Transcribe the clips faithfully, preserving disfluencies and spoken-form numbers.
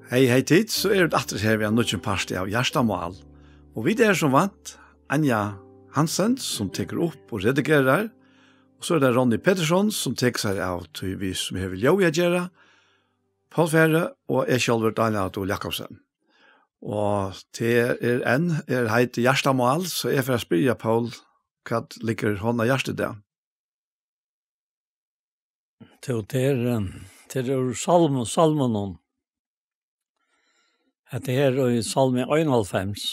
Hey, hey, tit, so eru vit aftur her við ein nýggjum parti av Hjartamál. Og vit eru sum vant, Anja Hansen, sum tekur upp og redigerar, og so er tað Ronny Petersson, sum tekur sær av tí við sum hevur við ljóðið at gera, Poul Færø og eg sjálvur, Daniel Artur Jakobsen. Og tað er enn, er heitið Hjartamál, so eg fer at spyrja Poul, hvat liggur honum á hjarta í dag? Jú, tað er, eh, tað er úr Salm-, Salmunum. Hetta er í Salmi einoghálvfems.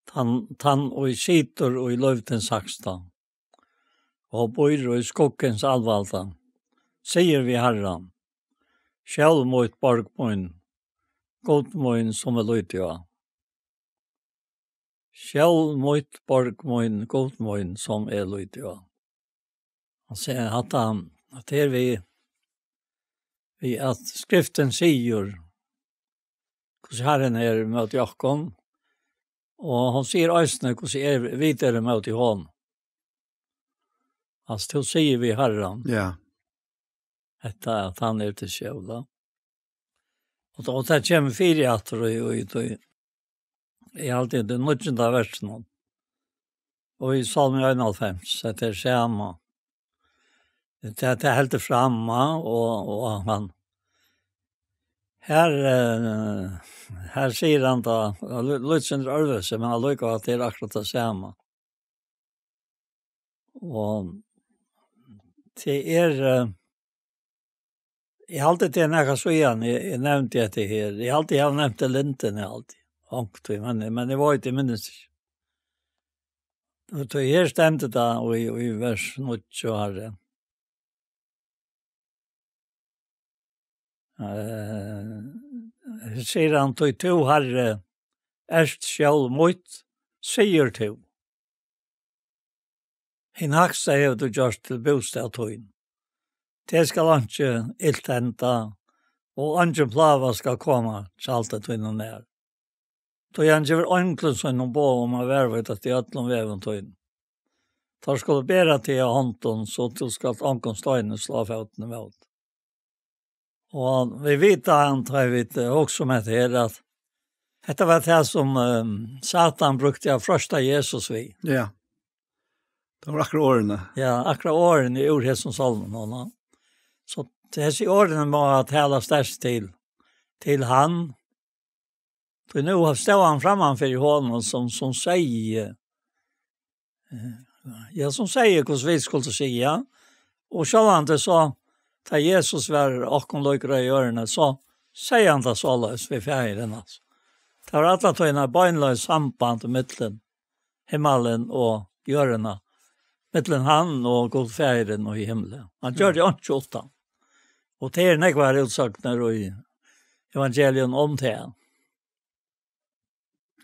Tann, tann ið situr í løvdins hægsta, og býr í skuggans alvalda, sigur við Harran: Skjól mítt, borg mín, Gud mín, sum eg líti á. Skjól mítt, borg mín, Gud mín, sum eg líti á. Hann sigur, at hann, at her við, við at skriftin sigur, hvussu Harrin er móti okkum, og hon sigur eisini, hvussu er, vit eru móti honum. Altso, tú sigur við Harran. Ja. Hetta, at hann er til skjóla. Og, og tað kemur fyri aftur í, í, í, í alt í tað níggjunda versinum. Og í Salmi einoghálvfems, hetta er sama. Tað, tað heldur fram, og, og hann, her, eh, her sigur hann tá, og lí-, lítið sindur øðrvísi, men allíkavæl, at tað er akkurát tað sama. Og tað er, eh, eg haldi, tað er nakað síðan, eg, eg nevndi hetta her. Eg haldi, eg havi nevnt tað, lindin, eg haldi. Onkuntíð, men, men eg veit, eg minnist ikki. Og tí her stendur tað í, í vers níggju, Harri. Eh, sigur hann, tí tú, Harri, ert skjól mítt, sigur tú. Hin hægsta hevur tú gjørt til bústað tín. Teg skal einki ilt henda, og eingin plága skal koma tjaldi tínum nær. Tí hann gevur einglum sínum boð um at varðveita teg í øllum vegum tínum. Teir skulu bera teg á hondum, so tú skalt ongum steini sláa fótin ímót. Og vit vita, hann, tá vit, eh, hugsa um hetta her, at hetta var tað sum, ehm, Satan brúkti at freista Jesus við. Ja. Tað var akkurát orðini. Ja, akkurát orðini úr hesum sálminum, ja. So hesi orðini má tala sterkt til, til hann. Tí nú stóð hann framman fyri honum, sum, sum segði, eh, ja, sum segði, hvussu vit skuldu siga. Og sjálvandi so, tá Jesus var okkum líkur á jørðini, so segði hann tað soleiðis við Faðirin, altso. Tað var alla tíðina beinleiðis samband millum himmalin og jørðina, millum hann og Gud Faðirin og í himli. Hann gjørdi einki uttan. Og tað er nógvar útsøgnir í evangelium um tað.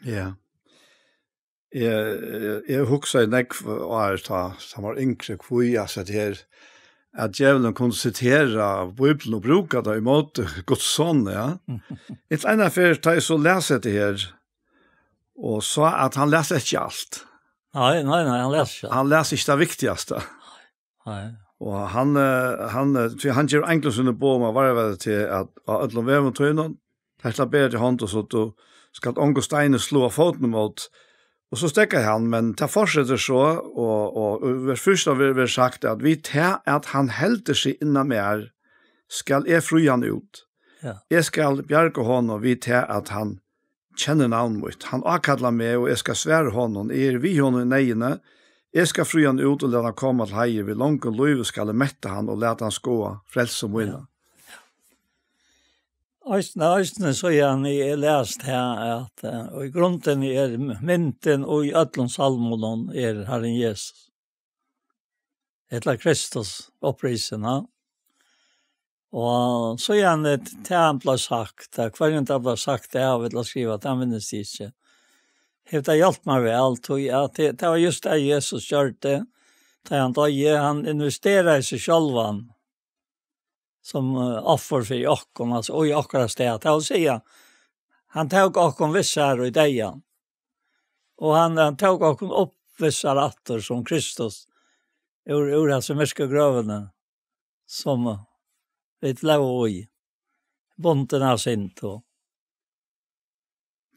Ja. Eg, eg, eg hugsaði nógv áður tá, tá var yngri, hví, altso, at her, at djevulin kundi sitera Bíbliuna og brúka tað ímóti Guds son, ja. Eitt annað ferð, tá eg so las hetta her, og sá at hann las ikki alt. Nei, nei, nei, hann las ikki alt. Hann las ikki tað viktigasta. Nei. Og hann, eh, hann, eh, tí hann gevur einglum sínum boð um at varðveita teg at, á øllum vegum tínum. Hetta ber til hond, og so tú skalt ongum steini sláa fótin ímót. Og so steðgar hann, men tað fortsetur so, og, og í vers fyrsta ver-, verður sagt, at við tað, at hann heldur seg innan mær, skal eg fría hann út. Ja. Eg skal bjarga honum við tað, at hann kennir navn mítt. Hann ákallar meg, og eg skal svara honum. Eg eri við honum í neyðini. Eg skal fría hann út og lata hann koma til heiðar. Við longum lívi skal eg metta hann og lata hann skoða frelsu mína. Ja. Eisini, eisini síðan eg las her, at, eh, og í grundini er myndin í øllum sálmunum er Harrin Jesus. Ella Kristus, upprisina. Og síðan, eh, tað hann bleiv sagt, at hvørjum tað bleiv sagt av ella skrivað, tað minnist eg ikki. Hevur tað hjálpt mær væl, tí at tað, tað var júst tað Jesus gjørdi, tá hann doyði. Hann investeraði seg sjálvan sum, eh, offur fyri okkum, altso, og í okkara stað. Tað vil siga, hann tók okkum við sær í deyðan. Og hann, hann tók okkum upp við sær aftur sum Kristus, úr, úr hasi myrku grøvini, sum, eh, vit lógu í. bundin av synd, og,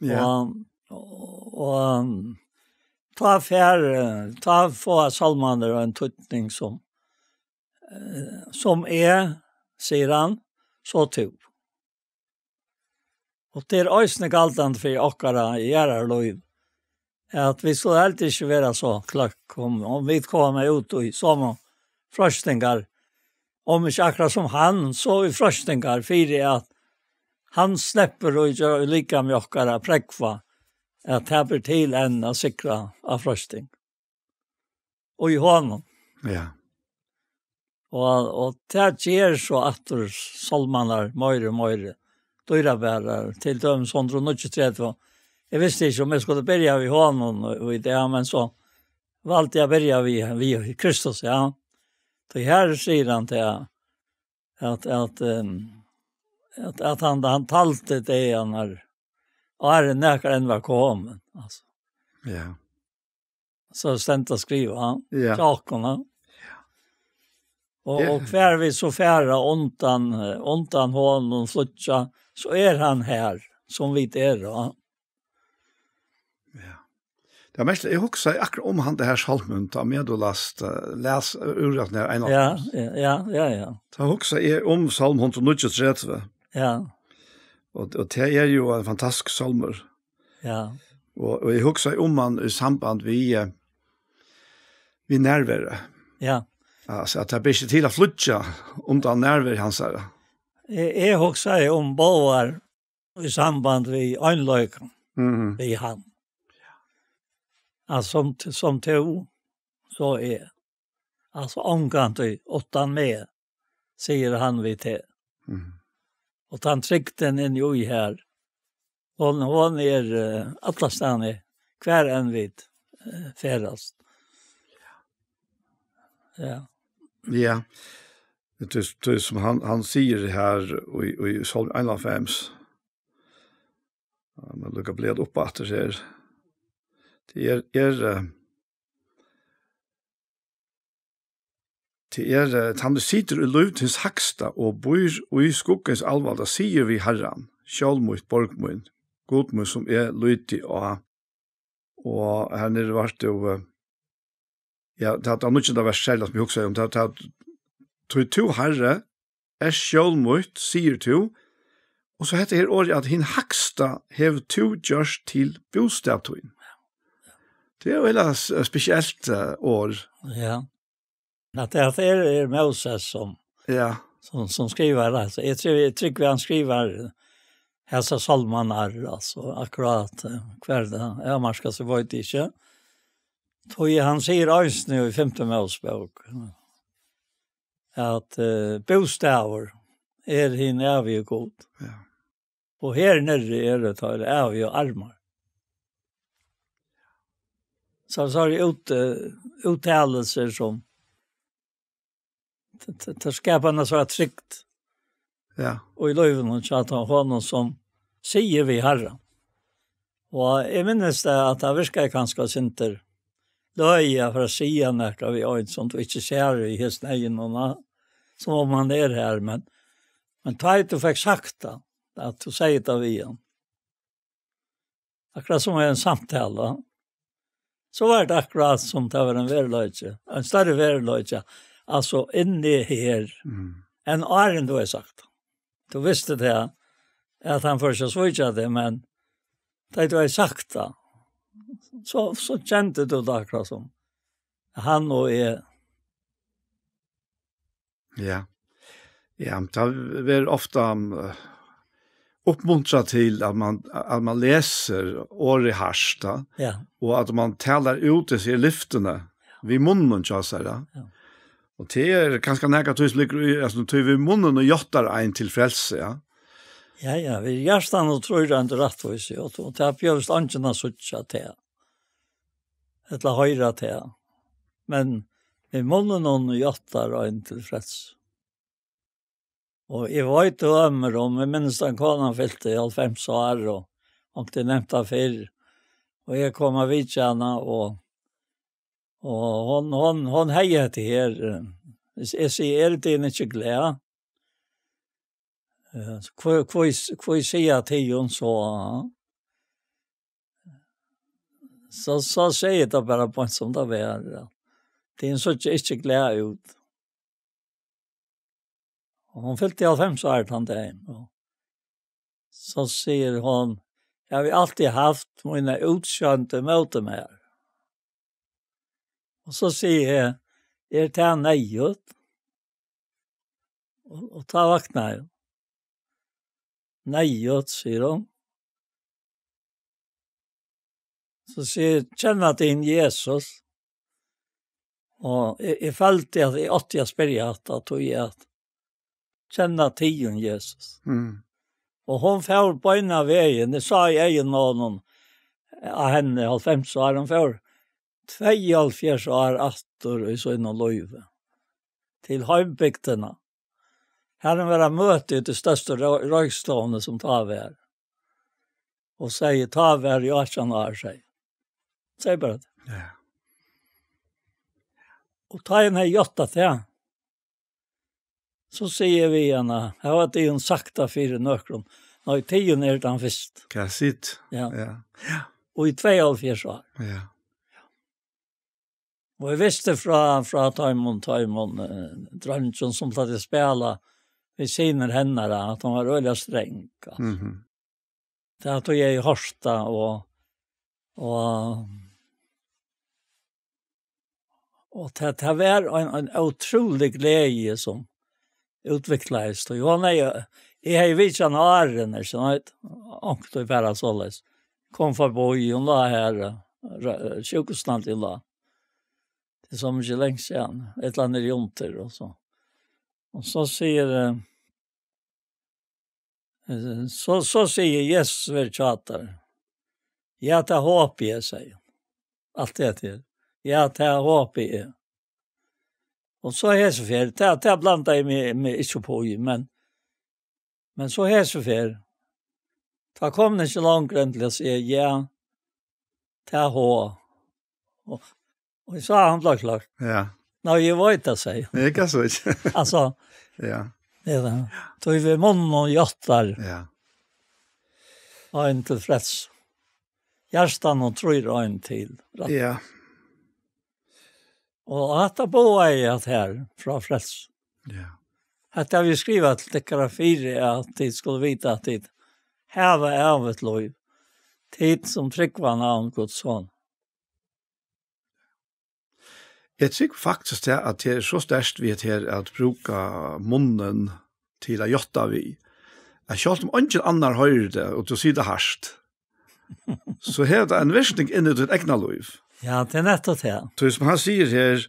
Ja. og, og, og, um, tá fær, eh, tá fáa sálmarnir ein týdning sum, eh, sum eg, sigur hann, so tú. Og tað er eisini galdandi fyri okkara jarðarlív, at vit skulu heldur ikki vera so kløkk, um, um vit koma út í somu freistingar, um ikki akkurát sum hann, so í freistingar fyri at hann sleppur og ger í likami okkara prógva, at tað ber til enn at sigra á freisting. Og í honum. Ja. Og, og tað ger so aftur sálmarnar meira og meira dýrabarar, til dømis hundrað og níggjuogtretivu. Eg visti ikki, um eg skuldi byrja við honum í dag, men so valdi eg at byrja við, við Kristus, ja. So her sigur hann til at, at, um, at, at hann, hann taldi dagarnar, áðrenn nakar enn var komin, altso. Ja. So stendur at skriva, ja. Ja. Hjá okkum, ja. Og, Ja. og hvar vit so fara undan, eh, undan honum flýggja, so er hann her, sum vit eru, ja. Ja. Tað er merkiligt, eg hugsaði akkurát um hann, tað her sálmin, tá meðan tú las, eh, las úr at nær ein Ja, ja, ja, ja, ja. Tá hugsaði eg um sálm hundrað og níggjuogtretivu. Ja. Og, og tað er jo ein fantastisk sálmur. Ja. Og, og eg hugsaði um hann í samband við, eh, við nærveru. Ja. Altso, at tað ber ikki til at flýggja undan nærveru hansara. Eg, eg hugsaði um báðar í samband við einleikan Mhm. við hann. At sum, sum tú, so eg. Altso, ongantíð uttan meg, sigur hann við teg. Mhm. Og tann trygdin inni í her, hon, hon er, eh, allastaðni, hvar enn vit, eh, ferðast. Ja. Ja. Tað er, tað er sum hann, hann sigur her í, í Sálm einoghálvfems. Ja, men lukka blíva upp aftur her. Tað er, er, eh, tað er, eh, hann situr í lív tíns hægsta og býr í skugga hins alvalda, sigur við Harran: Skjól mítt, borg mín, Gud mín, sum eg líti á. Og her niðri var tað jo, eh, ja, tað, tað níggjunda vers serliga sum eg hugsaði um, tað, tað, tí tú, Harri, ert skjól mítt, sigur tú, og so hetta her orðið, at hin hægsta hevur tú gjørt til bústað tín. Tað er jo eiginlega s-, spesielt, eh, orð. Ja. At tað er, er Moses sum, Ja. sum, sum skrivar, altso. Eg trúgvi, eg trúgvi hann skrivar hesar sálmarnar, altso, akkurát, eh, hvar tað er, ja, marka, so veit eg ikki. Tí hann sigur eisini í fimtu Mósebók, at, eh, bústaður er hin ævigi Gud. Ja. Og her niðri eru teir ævigu armar. So, so er út, eh, úttalelser sum, t-, t-, tað skapar eina sånn trygd Ja. og í lívinum hjá honum sum sigur við Harran. Og eg minnist tað, at tað virkaði kanska eitt sindur løgið at fara at siga nakað við ein sum tú ikki sært í hesum eygum, sum um hann er her, men, men tá tú fekk sagt tað, at tú segði tað við hann. Akkurát sum í eini samtalu. So var tað akkurát sum tað var ein veruleiki, ein størri veruleiki, altso inni her, Mm. enn áðrenn tú hevði sagt tað. Tú visti tað, at hann fór ikki at svíkja teg, men tá tú hevði sagt tað, so, so kendi tú tað akkurát sum hann og eg. Ja. Ja, men tað verður ofta, um, uppmuntrað til at man, at man lesur orðið hart, tá, Ja. og at man talar út hesi lyftini við munnin hjá sær, ja. Ja. Og tað er kanska nakað, tú liggur í, altso, tí við munnin og játtar ein til frelsi, ja. Ja, ja, við hjartanum trýr ein til rættvísi, og, og tað bjóðast eingin at síggja tað. Ella hoyra tað. Men við munninum játtar ein til frelsi. Og eg veit dømir um, eg minnist ein kona fylti hálvfems ár, og, og tað er nevnt av fyrr. Og eg kom at vitja hana, og, og hon, hon, hon hevði hetta her, eh, eg, eg sigi, "Eru tygum ikki glað?" Eh, hví, hví, hví siga tygum so? So, so sigi eg tað bara beint sum tað er, ja. Tygum síggja ikki glað út. Og hon fylti hálvfems ár tann dagin, og so sigur hon: "Eg havi altíð havt mína útsjónd ímóti mær." Og so sigi eg: "Er tað neyðugt?" Og, og tá vaknaði hon. "Neyðugt," sigur hon. So sigur: "Kenna tygum Jesus?" Og eg, eg føldi, at eg átti at spyrja hatta, tí at kenna tygum Jesus. Mm. Og hon fór beinan vegin, eg sá í eyguni á honum, á henni, hálvfems ár, hon fór tveyoghálvfjerðs ár aftur í sínum lívi, til heimbygdina. Har hon var at møta í tí størstu rø-, røykstovuni sum tá var. Og segði: "Tá var eg átjan ár", segði. Segði bara tað. Ja. Og tá hon hevði játtað tað, so sigi eg við hana: "Hava tygum sagt tað fyri nøkrum?" "Nei, tygum eru tann fyrst." Hvat sigur tú? Ja. Ja. Og í tveyoghálvfjerðs ár. Ja. Og eg visti frá, frá teimum, teimum, eh, dreingjum sum plagdu at spæla við synir hennara, at hon var øgiliga strong, altso. Mhm. Tað at eg hevði hoyrt tað, og, og, og tað, tað var ein, ein ótrúlig gleði sum útviklaðist. Og hon hevði, eg hevði vitjað hana áðrenn, ikki sant? Onkuntíð bara soleiðis. Kom forbi, hon lá har, eh, ra-, sjúkrahúsið, hon lá. Tað er so mikið leingi síðan. Eitt ella annað er undir og so. Og so sigur, eh, eh, so, so sigur: "Jesus veri hjá tær." "Ja, tað hopi eg," segði hon. Alt tað til. "Ja, tað hopi eg." Og so hesa ferð, tað, tað blandaði eg meg, meg ikki upp í, men, men so hesa ferð, tá kom hon ikki longri enn til at siga: "Ja, tað ho." Og, og eg sá, hann bleiv kløkkur. Ja. "Nei, eg veit tað," segði hann. Eg kann so ikki. Altso, ja. Tað er tað. Tí við munninum játtar. Ja. Ein til frelsu. Hjartanum trýr ein til. Ja. Og hatta boðaði eg at her frá frelsu. Ja. Hatta havi eg skrivað til tykkara fyri, at tit skulu vita, at tit hava ævigt lív, tit sum trúgva á navn Guds Son. Eg trúgvi faktiskt, at, at tað er so sterkt við at her at brúka munnin til at játta við, at sjálvt um eingin annar hoyrir tað, og tú sigur tað hart, so hevur tað ein virkning inn í títt egna lív. Ja, tað er nettupp tað. Tí sum hann sigur her: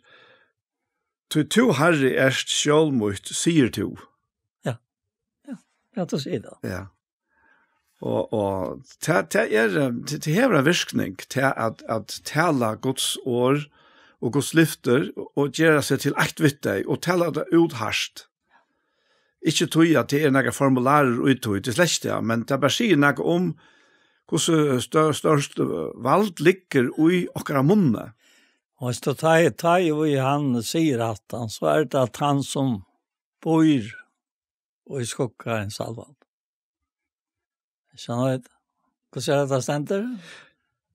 "Tí tú, Harri, ert skjól mítt, sigur tú." Ja. Ja, ja, tú sigur tað. Ja. Og, og tað, tað er, eh, tað, tað hevur ein virkning, tað at, at tala Guds orð og Guds lyftir og gera seg til eitt við tey og tala tað út hart. Ikki tí at tað er nakrar formularir í tí, tað er slett tað, men tað bara sigur nakað um, hvussu stør-, størst, eh, vald liggur í okkara munni. Og so tá, tá ið hann sigur hatta, so er tað at hann sum býr í skugga hins alvalda. Skjønner du? Hvussu er tað, tað stendur?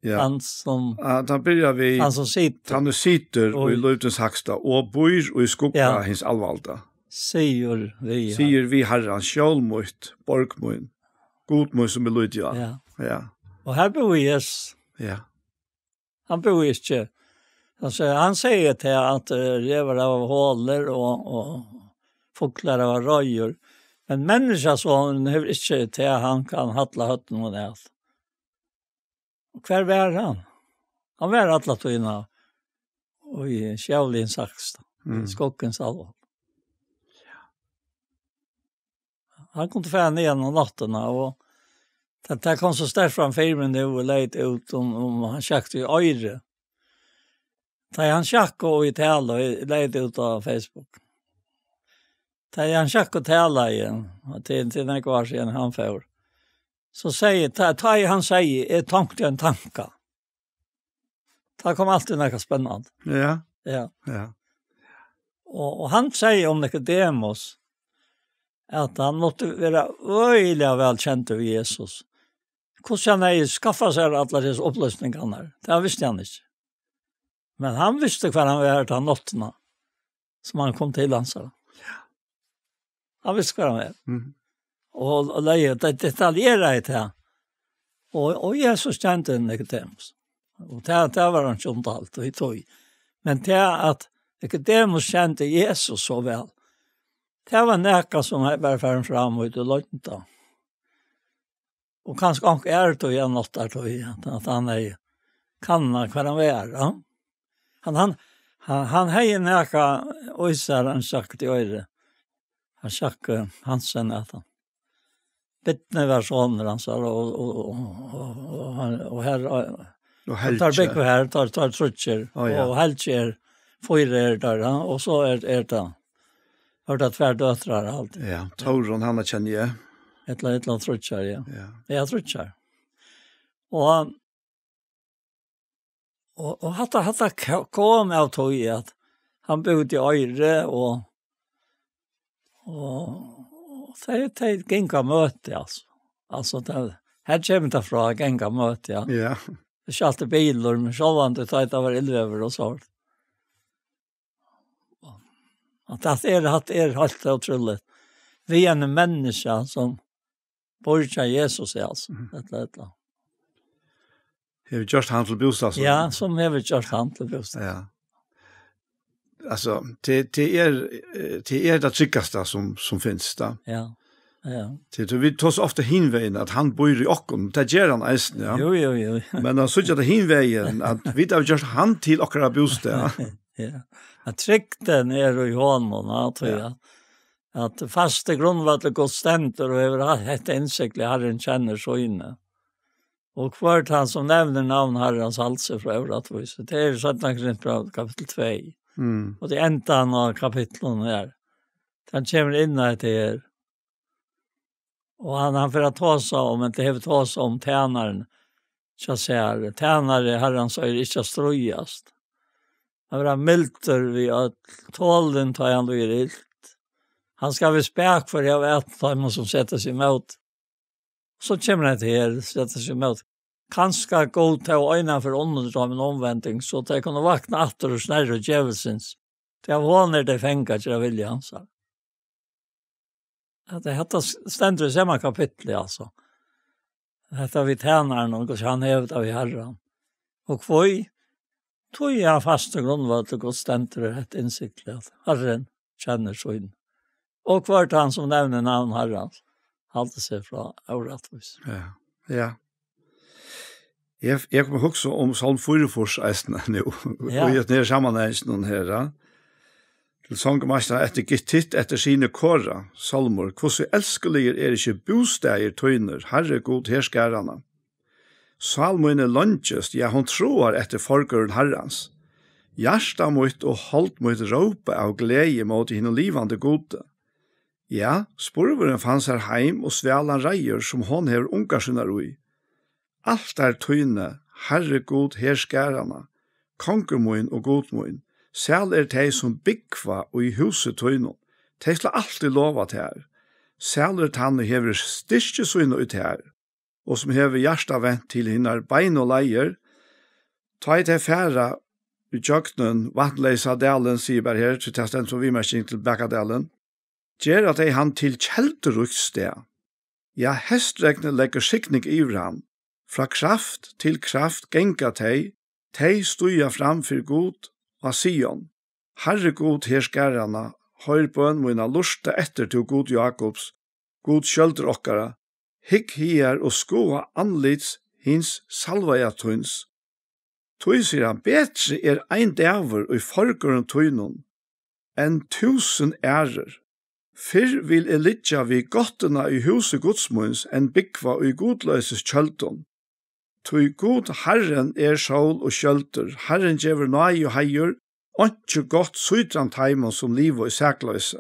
Ja. Hann sum, ja, tað byrjar við, hann sum situr, hann sum situr í, í lívsins hægsta og býr í skugga, ja, hins alvalda. Sigur við, sigur við Harran: "Skjól mítt, borg mín, Gud mín, sum eg líti á." Ja. Ja. Og her búði Jesus. Ja. Hann búði ikki. Hann sigur, hann sigur til at, eh, revar hava holur og, og fuglar hava reiður. Men Menniskjusonurin hevur ikki til at hann kann halla høvdinum at. Og hvar var hann? Hann var alla tíðina í skjóli hins hægsta, mm, skugga hins alvalda. Hann kundi fara niðan um náttina, og tað, tað kom so sterkt fram fyri meg nú, og legði út um, um hann skjakti í oyra. Tá hann skjakkaði í tali, og legði út á Facebook. Tá hann skjakkaði og talaði, og til, til nakað var síðan hann fór. So segði, tá, tá hann segði: "Eg tonkti ein tanka." Tá kom altíð nakað spennandi. Ja. Ja. Ja. Og, og hann segði um Nikodemus, at hann mátti vera øgiliga væl kendur við Jesus. Hvussu hann hevði skaffað sær allar hesar upplýsingarnar, tað visti hann ikki. Men hann visti hvar hann var ta náttina, sum hann kom til hansara. Hann visti hvar hann var. Mhm. Og, og legði det detaljeraði tað. Og, og Jesus kendi Nikodemus. Og tað, tað var hann ikki undarligt, og í tí. Men tað at Nikodemus kendi Jesus so væl, tað var nakað sum var farin fram í tí loynda. Og kanska onkur er tí hann náttar tí, at, at hann er kanna hvar hann var, ja. Han, han, han, han hevði nakað í sær, hann sagt í øyri. Hann sagt, eh, Hansen, at hann. Bitni var sonur hans, og, og, og, og, og, og her, og, Og og tar Helgi. Bygg her, tar, tar trutjer, Á, ja. Og Helgi er, fire er der, ja, og så er, er det. Har det tvær døtre, alt. Ja, Torun, henne kjenner jeg. Et eller annet, et eller annet trutjer, ja. Ja. Ja, trutjer. Og, og, og hatta, hatta ko-, kom av tog at han bodde i Øyre, og, og, og det, det gikk av møte, altså. Altså, det, her kommer det fra, gikk av møte, ja. Ja. Det er ikke alltid biler, men så var det, det var elvever og så. At det er, at det er helt utroligt. Vi er en människa som borger Jesus, ja, altså. Mhm. Et eller annet. Har vi just han til bostad, så. Ja, som har vi just han til bostad. Ja. Altså, det, det er, eh, det er det tryggeste som, som finnes, da. Ja, ja. Det, det, vi tar så ofte hinveien at han bor i okken. Det gjør han eisen, ja. Jo, jo, jo. Men han sier at hinveien, at vi har gjort han til okkara bostad. Ja. At trygden er i hånden, ja, tror Ja. jeg. At faste grunnvallet godt stender, og over hette innsiktlig Herren kjenner sine. Og hvør han som nevner navn Herrens halser fra overrattvis. Det er syttende Korintbrev, kapittel två. Mm. Og det enda av kapitlet er. Han kommer inn i det her. Og han, han får ta seg om, men det har vi ta seg om tjeneren. Så sier, tjenere Herrens øyre ikke strøyast. Han vil ha milder vi at tålen tar han blir ilt. Han skal vi spek for jeg vet at han som setter seg imot. Så kommer han til her, setter seg imot. Kanskje Gud til å øyne for ånden til en omvending, så at jeg kunne vakne atter og snarere djevelsens. Til av hånden er det fengt til å vilje hans. At det heter stendur i samme kapittel, altså. Dette vi tjener noen, og han hevet av Herren. Og hvor? Tog jeg faste grunnvalg til Guds stendur et innsiktlig, at Herren kjenner sin. Og hvør han som nevner navn Herrens, halte seg fra overrattvis. Ja, ja. Jeg, jeg kommer huske om Salm fire-fors eisen nu. Ja. Og i et nere sammenheng noen her, ja. Til sangmesteren etter Gittit, etter sine kåra, salmer. Hvordan elskeliger er ikke bostader tøyner, Herre Gud, her skærene. Sál mín er longist, ja, hon tráar eftir forgørðum Harrans. Hjarta mítt og hold mítt rópa av gleði móti hinum livandi Gudi. Ja, spurvurin fann sær heim og svalan reiður, sum hon hevur ungar sínar í. Altar tíni, Harri Gud herskaranna, Kongur mín og Gud mín, sæl er tey, sum búgva í húsi tínum, tey skulu altíð lova tær. Sæl er tann, ið hevur styrki sína í tær, og sum hevur hjartað vent til hinar beinu leiðir, tá ið tey fara ígjøgnum vatnleysa dalin, sigur bara her, tí tað stendur sum viðmerking til Bakadalin, gera tey hann til kelduríkt stað. Ja, heystregnið leggur signing yvir hann. Frá kraft til kraft ganga tey, tey stíga fram fyri Gud á Sion. Harri Gud herskaranna, hoyr bøn mína, lurta eftir, tú Gud Jákups, Gud skjøldur okkara, hygg higar og skoða andlits hins salvaða tíns. Tí, sigur hann, betri er ein dagur í forgørðum tínum enn túsund aðrir. Fyrr vil eg liggja við gáttuna í húsi Guds míns enn búgva í gudloysis tjøldum. Tí Gud Harrin er sól og skjøldur, Harrin gevur náði og heiður, einki gott sýtur hann teimum, sum liva í sakloysi.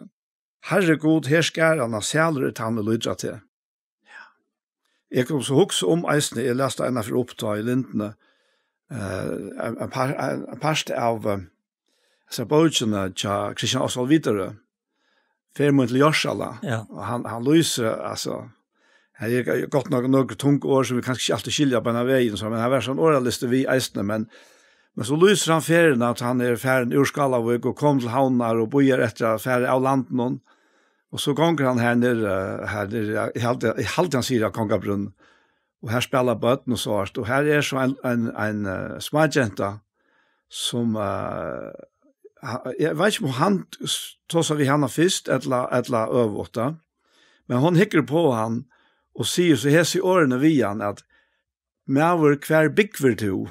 Harri Gud herskaranna, sælur er tann, ið lýtur á teg. Eg kom so hugsa um eisini, eg las eina ferð upp tá í Lindini, eh, ein, ein par-, ein, ein part av, eh, hesa bókina hjá Christian Osvald Widerøe, ferð mín til Jerusalem. Ja. Og hann, hann lýsir, altso, her er gott nokk nøkur tung orð, sum vit kanska ikki altíð skilja beinanvegin, so, men her var sovorðin orðalisti við eisini, men, men so lýsir hann ferðina, at hann er farin úr Skálavík og kom til Havnar og bíðar eftir at fara av landinum. Og so gongur hann her niðri, eh, her niðri, ja, eg haldi, eg haldi, hann sigur, av Kongabrún. Og her spæla børn og sovorðið. Og her er so ein, ein, ein, eh, smágenta, sum, eh, ha-, eg veit ikki, um hann s-, tosar við hana fyrst, ella, ella øvugt, ja. Men hon hyggur upp á hann og sigur so hesi orðini við hann, at: "Maður, hvar búgvir tú?"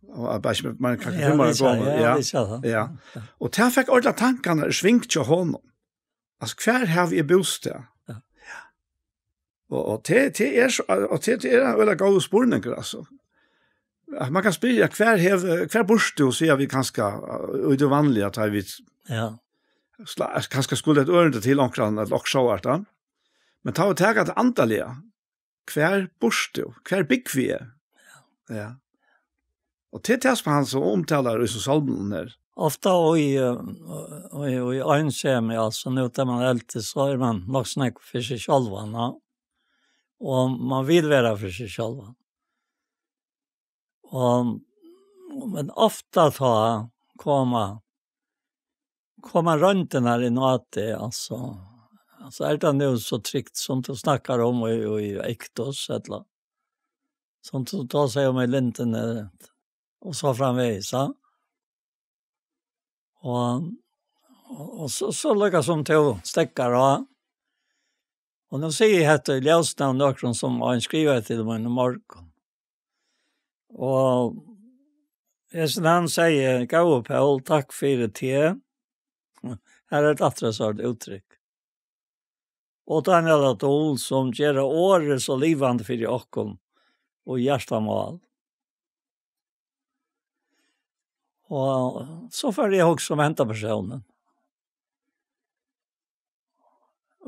Og at bara, man kann Ja, fimm ára vit sá, gomul, ja, ja. Vit sá tað. Ja. Ja. Og tað fekk allar tankarnar í sving hjá honum. Altso, hvar havi eg bústað? Ja. Og, og tað, tað er so, og tað, tað er ein veldig góður spurningur, altso. At man kann spyrja, hvar hev-, hvar býrt tú, siga vit kanska, eh, í tí vanliga, tá vit Ja. sla-, kanska skuldi eitt ørindi til onkran, ella okkurt sovorðið, ja. Men tá vit taka tað andaliga, hvar býrt tú? Hvar búgvi eg? Ja. Og tað er tað, sum hann so umtalar í sum sálminum her. Ofta í, eh, í, í einsemi, altso, nú tá man eldist, so er man nokk so nógv fyri seg sjálvan, ja. Og man vil vera fyri seg sjálvan. Og, men ofta tá koma, koma royndirnar inn á teg, altso. Altso, er tað nú so trygt, sum tú snakkar um í, í Iktus, ella sum tú, tú sigur um í Lindini, og so framvegis, ja. Og, og, og so, so líka sum tú steðgar á. Og nú sigi eg hetta í ljósinum av nøkrum, sum ein skrivaði til mín í morgun. Og hesin hann segði: "Góði Poul, takk fyri teg." Her er eitt aftur eitt sovorðið úttrykk. Og Daniel Adol, sum gera orðið so livandi fyri okkum og hjartamál. Og so fór eg at hugsa um henda persónin.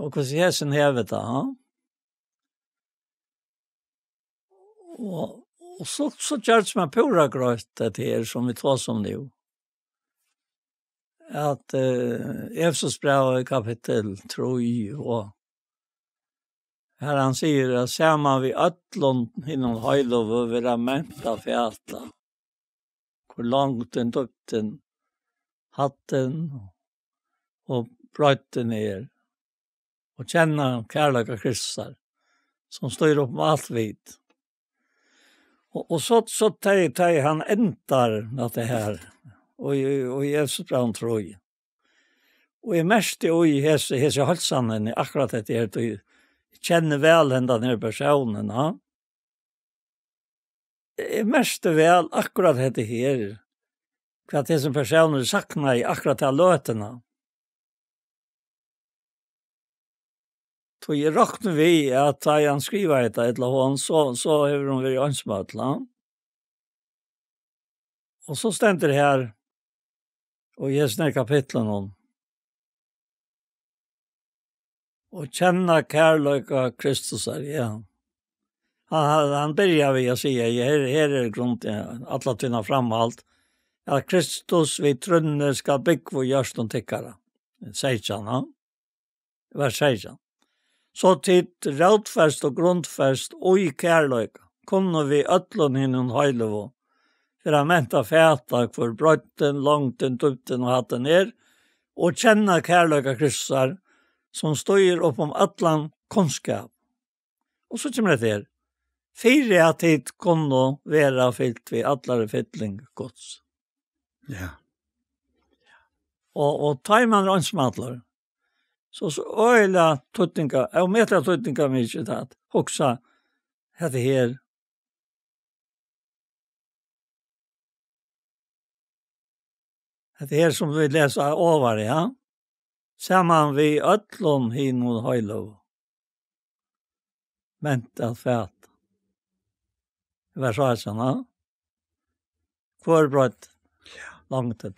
Og hvussu hesin hevur tað, ha? Og, og so, so gjørdist mær púra greitt, tað her, sum vit tosa um nú. At, eh, Efesusbrævið kapittul trý, og her hann sigur, at saman við øllum hinum heiløgu verða ment at fata, hvør longdin, dýptin, hæddin og breiddin er, og kenna kærleika Kristusar, sum stýrir upp um alt vit. Og, og so, so tey, tey hann endar at tað her, og í, og í Efesusbrævinum trý. Og eg merkti í hesi, hesi heilsanini akkurát hetta her, tí eg kenni væl hendan her persónin, ha? Eg merkti væl akkurát hetta her, hvat hesin persónur saknaði akkurát ta løtuna. Tí eg rokni við, at tá ið hann skrivaði hetta, ella hon, so, so hevur hon verið einsamøll, ha? Og so stendur her, og í hesum her kapitlunum, og kenna kærleika Kristusar, ja. Hann, hann, hann byrjar við at siga, ja, her, her er grund, ja, alla tíðina framhald, at Kristus við trúnni skal búgva í hjørtum tykkara. Seytjan, ja. Vers seytjan. So tit rótfest og grundfest í kærleika, kunnu við øllum hinum heiløgu, fyri at ment at fata, hvør breiddin, longdin, dýptin og hæddin er, og kenna kærleika Kristusar, sum stígur upp um allan kunnskap. Og so kemur hetta her. Fyri at tit kunnu vera fylt við allari fylling Guds. Ja. Og, og tá ið man er einsamallur, so, so øgiliga týdningar, ómetaliga týdningarmikið at hugsa hetta her. Hetta her sum vit lesa ovan, ja. Saman við øllum hinum heiløgu. Ment at fata. Vers átjan, ja. Hvør breidd? Ja. Longdin.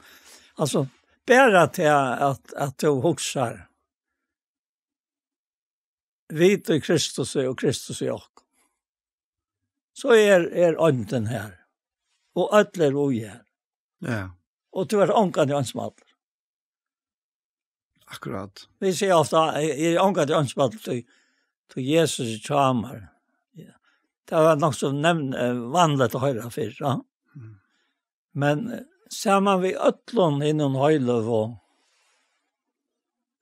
Altso, bara til at, at tú hugsar, vit í Kristus og Kristus í okkum, so er, er eindin her, og øll eru í her. Ja. Og tú ert ongantíð einsamallur. Akkurát. Vit siga ofta, eg, eg eri ongantíð einsamallur, tí, tí Jesus er hjá mær. Ja. Tað var nokk so nevn-, eh, vanligt at hoyra fyrr, ja. Mm. Men, eh, saman við øllum hinum heiløgu,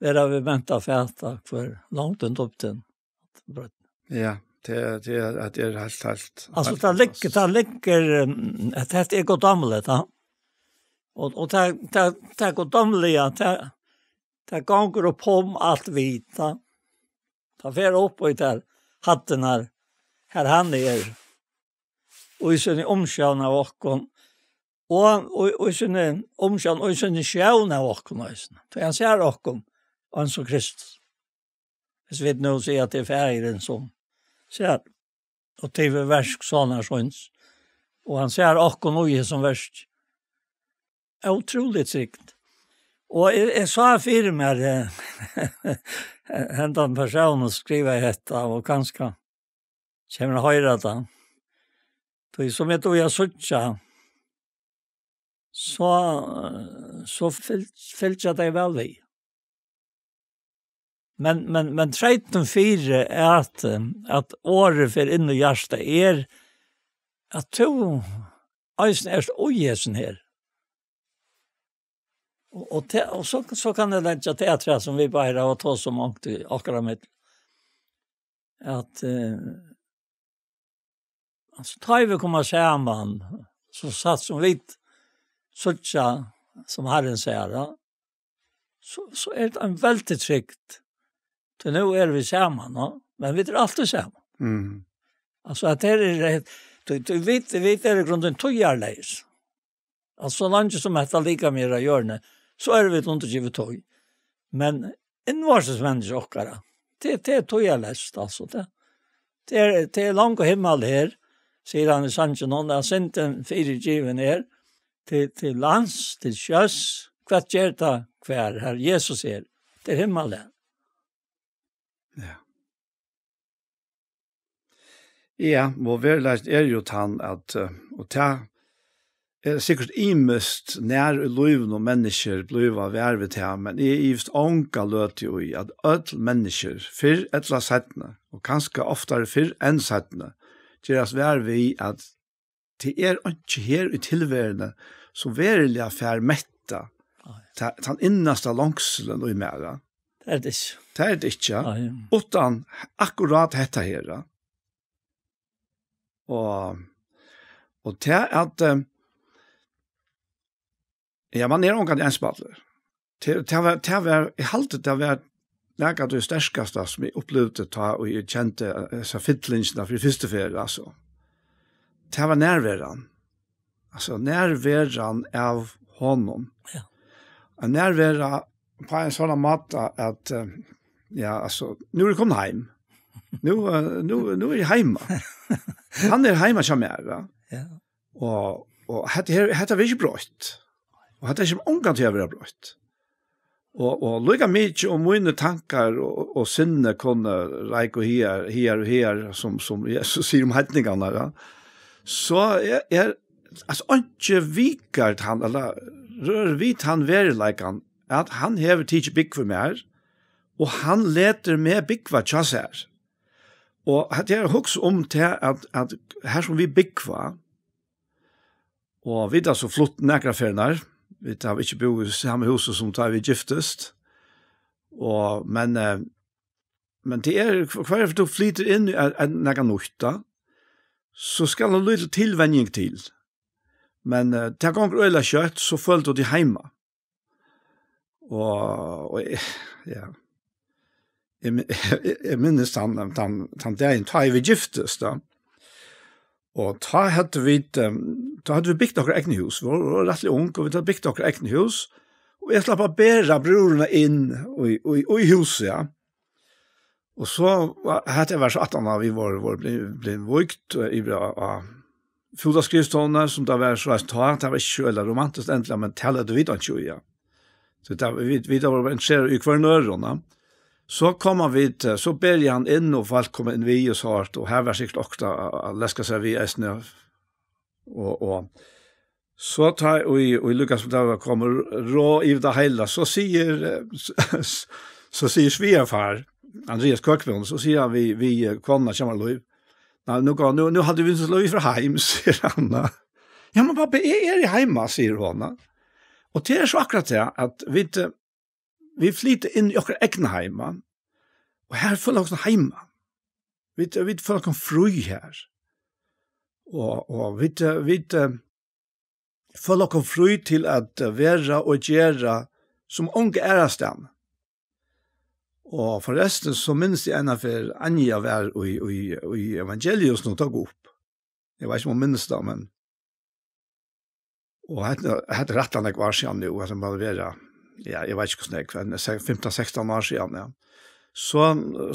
vera vit ment at fata, hvør langt undir upptin. Ja, tað, tað er, at tað er heilt, heilt, Altso, heilt tað liggur, tað liggur, um, at hetta er guddómligt, ja. Og, og tað, tað, tað guddómliga, tað, tað gongur upp um alt vit, ja. Tað fer upp í tær hæddirnar, har hann er, og í síni umsjón av okkum, og, og, og í síni umsjón, og í síni sjón av okkum eisini. Tí hann sær okkum, eins og Kristus. Hvis vit nú siga at tað er Faðirin sum sær, og til við verk Sonar síns, og hann sær okkum í hesum verki. Ótrúligt trygt. Og eg, eg sá fyri mær, eh, hendan persónin skrivaði hetta, og kanska kemur at hoyra tað. Tí sum eg dugi at síggja, so, so fylg-, fylgja tey væl við. Men, men, men treytin fyri er at, eh, at orðið fer inn í hjartað er at tú eisini ert í hesum her. Og, og, te, og so, so kann eg leggja tað afturat sum vit báðir hava tosað um onkuntíð okkara millum. At, eh, altso, tá ið vit koma saman, so satt sum vit síggja, sum Harrin sær, ja, so, so er tað ein veldig trygd. Tí nú eru vit saman, ja, men vit eru altíð saman. Mm. Altso, at her er, tí, tí vit, vit eru í grunden tíðarleys. Altso, so leingi sum hetta likam er á jørðini, so eru vit undirgivin tíð. Men innvortis menniskja okkara, tað, tað er tíðarleyst, altso, tað, tað er, tað er langt og himmal her, sigur hann í sanginum, at syndin fyrigivin er, til, til lands, til sjós, hvat ger tað, hvar, har Jesus er, tað er himmal her. Ja. Ja, og veruleikin er jú tann at, eh, og tað er sikkurt ymiskt nær í lívinum og menniskjur blíva vær við tað, men eg ivist onga løtu í, at øll menniskjur, fyrr ella seinni, og kanska oftari fyrr enn seinni, gerast vær við, at tað er einki her í tilveruni, sum veruliga fær metta Nei. ta-, tann innasta longsulin í mær, ja. Tað er tað ikki. Tað er tað ikki, ja. Nei. Uttan akkurát hetta her, ja. Og, og tað at, eh, ja, man er ongantíð einsamallur. Tað, tað var, tað var, eg haldi, tað var nakað av tí sterkasta, sum eg upplivdi, tá og eg kendi, eh, hesa fyllingsina fyri fyrstu ferð, altso. Tað var nærveran. Altso, nærveran av honum. Ja. Ein nærvera á ein sånn máta at, eh, ja, altso, nú eri eg komin heim. Nú, eh, nú, nú eri eg heima. Hann er heima hjá mær, ja. Ja. Og, og hetta her, hetta verður ikki broytt. Og hetta kemur ongantíð at verða broytt. Og, og líka mikið um mínir tankar og, og sinni kunnu reika higar, higar og higar, sum, sum Jesus sigur um heidningarnar, ja. So er, er, altso, einki vikar hann, ella rørir við hann veruleikan, at hann hevur tikið búgv í mær, og hann letur meg búgva hjá sær. Og at eg hugsi um tað, at, at her sum vit búgva, og vit hava so flutt nakrar ferðir, vit hava ikki búð í sama húsi sum tá vit giftust, og, men, eh, men tað er, hvørja ferð tú flytur inn í ein, ein, nakað nýtt, tá, so skal ein lítil tilvenjing til. Men, eh, tað gongur øgiliga skjótt, so følir tú teg heima. Og, og eg, ja. Eg mi-, eg, eg minnist tann, tann, tann dagin, tá ið vit giftust, tá. Og tá høvdu vit, ehm, tá høvdu vit bygt okkara egna hús. Vit vóru, vóru rættiliga ung, og vit høvdu bygt okkara egna hús. Og eg slapp at bera brúðrina inn í, í, í húsið, ja. Og so var, hetta var so aftan á, vit vóru, vóru blivin, blivin vígd, eh, yvir á, á fútaskrivstovuni, sum tað var so tá, tað var ikki so øgiliga romantiskt endiliga, men tað løgdu vit einki í, ja. So tað, vit, vit vóru bara interesserað í hvørjum øðrum, ja. So koma vit, eh, so ber eg hann inn, og fólk koma inn við og so hart, og her var sikkurt okkurt at, at, at leska sær við eisini, og, og So tá í, í Lukas, tá var komið rá yvir tað heila, so sigur, eh, s-, s-, so sigur svigerfar, Andreas Køkmund, so sigur hann við, við, eh, konuna, kemur Lív. "Nei, nú gongur, nú, nú haldi vit, so flýta vit frá heim," sigur hann. "Ja, men pappa, eg eri heima," sigur hon. Og tað er so akkurát tað, at vit, eh, vit flyta inn í okkara egna heima, og her føla okkum heima. Vit, vit føla okkum frí her. Og, og vit, eh, vit, eh, føla okkum frí til at, eh, vera og gera sum onga aðrastaðni. Og forrestin, so minnist eg eina ferð, Anja var í, í, í Evangelius, nú tók upp. Eg veit ikki, um hon minnist tað, men, og hetta, hetta er rættiliga nógv ár síðan nú, at hon má vera, ja, eg veit ikki, hvussu nógv, men se-, fimtan, sekstan ár síðan, ja. So,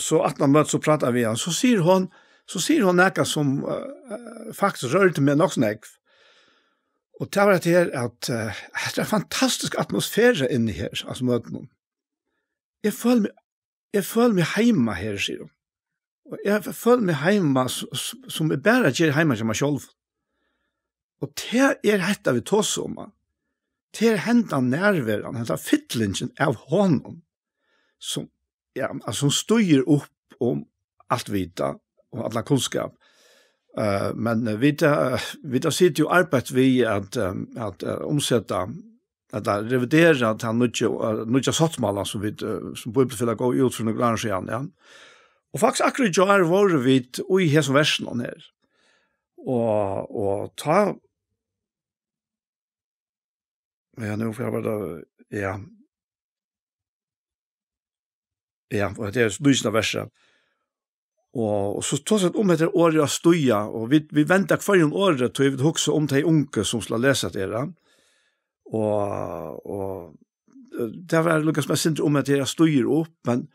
so aftan á møtið, so prátaðu vit við hana. So sigur hon, so sigur hon nakað sum, eh, eh, faktiskt rørdi meg nokk so nógv. Og tað var hetta her, at, eh, hetta er ein fantastisk atmosfera inni her, altso møtunum. Eg føli meg, eg føli meg heima her, sigur hon. Og eg føli meg heima, s-, s-, sum eg bara geri heima hjá mær sjálvum. Og tað er hetta, vit tosa um, at tað er hendan nærveran, hendan fyllingin av honum, sum, ja, altso, sum stígur upp um alt vita og allan kunnskap. Eh, men, eh, vit, eh, vit hava sitið og arbeitt við at, eh, at, eh, umseta, at revidera tann nýggja, eh, nýggja sáttmálan, sum vit, eh, sum Bíbliufelagið gav út fyri nøkur ár síðan, ja. Og faktiskt akkurát í gjár vóru vit í hesum versinum her. Og, og tá, ja, nú fer eg bara, ja. Ja, og hetta er nítjanda versið. Og, og so tosar hann um hetta orðið at stíga, og vit, vit venda hvørjum orði, tí vit hugsa um tey ungu, sum skulu lesa hetta her, ja. Og, og, eh, tað var líka sum eg synti um at eg stígi upp, men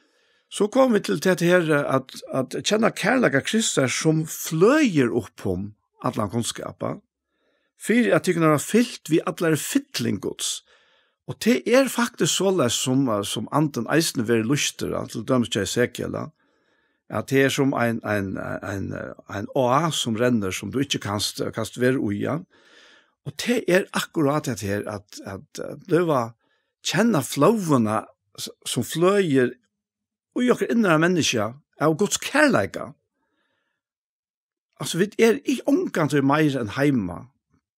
so koma vit til tað her at, at kenna kærleika Krists, sum fløðir upp um allan kunnskap, fyri at tykkum verða fylt við allari fylling Guds. Og tað er faktiskt soleiðis, sum, eh, sum Andin eisini verður lýstur, ja, til dømis hjá Esekiel, ja, at tað er sum ein, ein, ein, ein á, sum rennur, sum tú ikki kanst, kanst vera í, ja. Og tað er akkurát tað her, at, at, at blíva kenna flóðina, s-, sum fløðir í okkara innra menniskja av Guds kærleika. Altso, vit eru í ongantíð meira enn heima,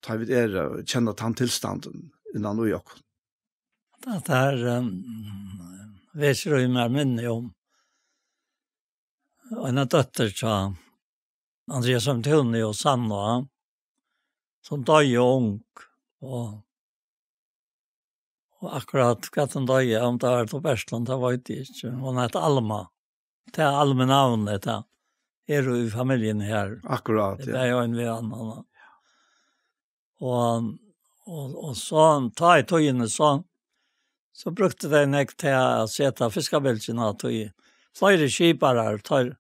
tá vit eru, eh, kenna tann tilstandin innan í okkum. Tað er, ehm, vekur í mær minni um eina dóttur hjá Andreas Antoni og Sanna, sum doyði ung, og, og akkurát hvat hon doyði, um tað var tuberklum, tað veit eg ikki. Hon æt Alma. Tað er Alma navnið, tað er í familjuni her. Akkurát, ja. Tað er ein við annan. Og, og, og so, tá í tíðini, so, so brúktu tey nógv til at seta fiskabelgina, tí fleiri skiparar, teir,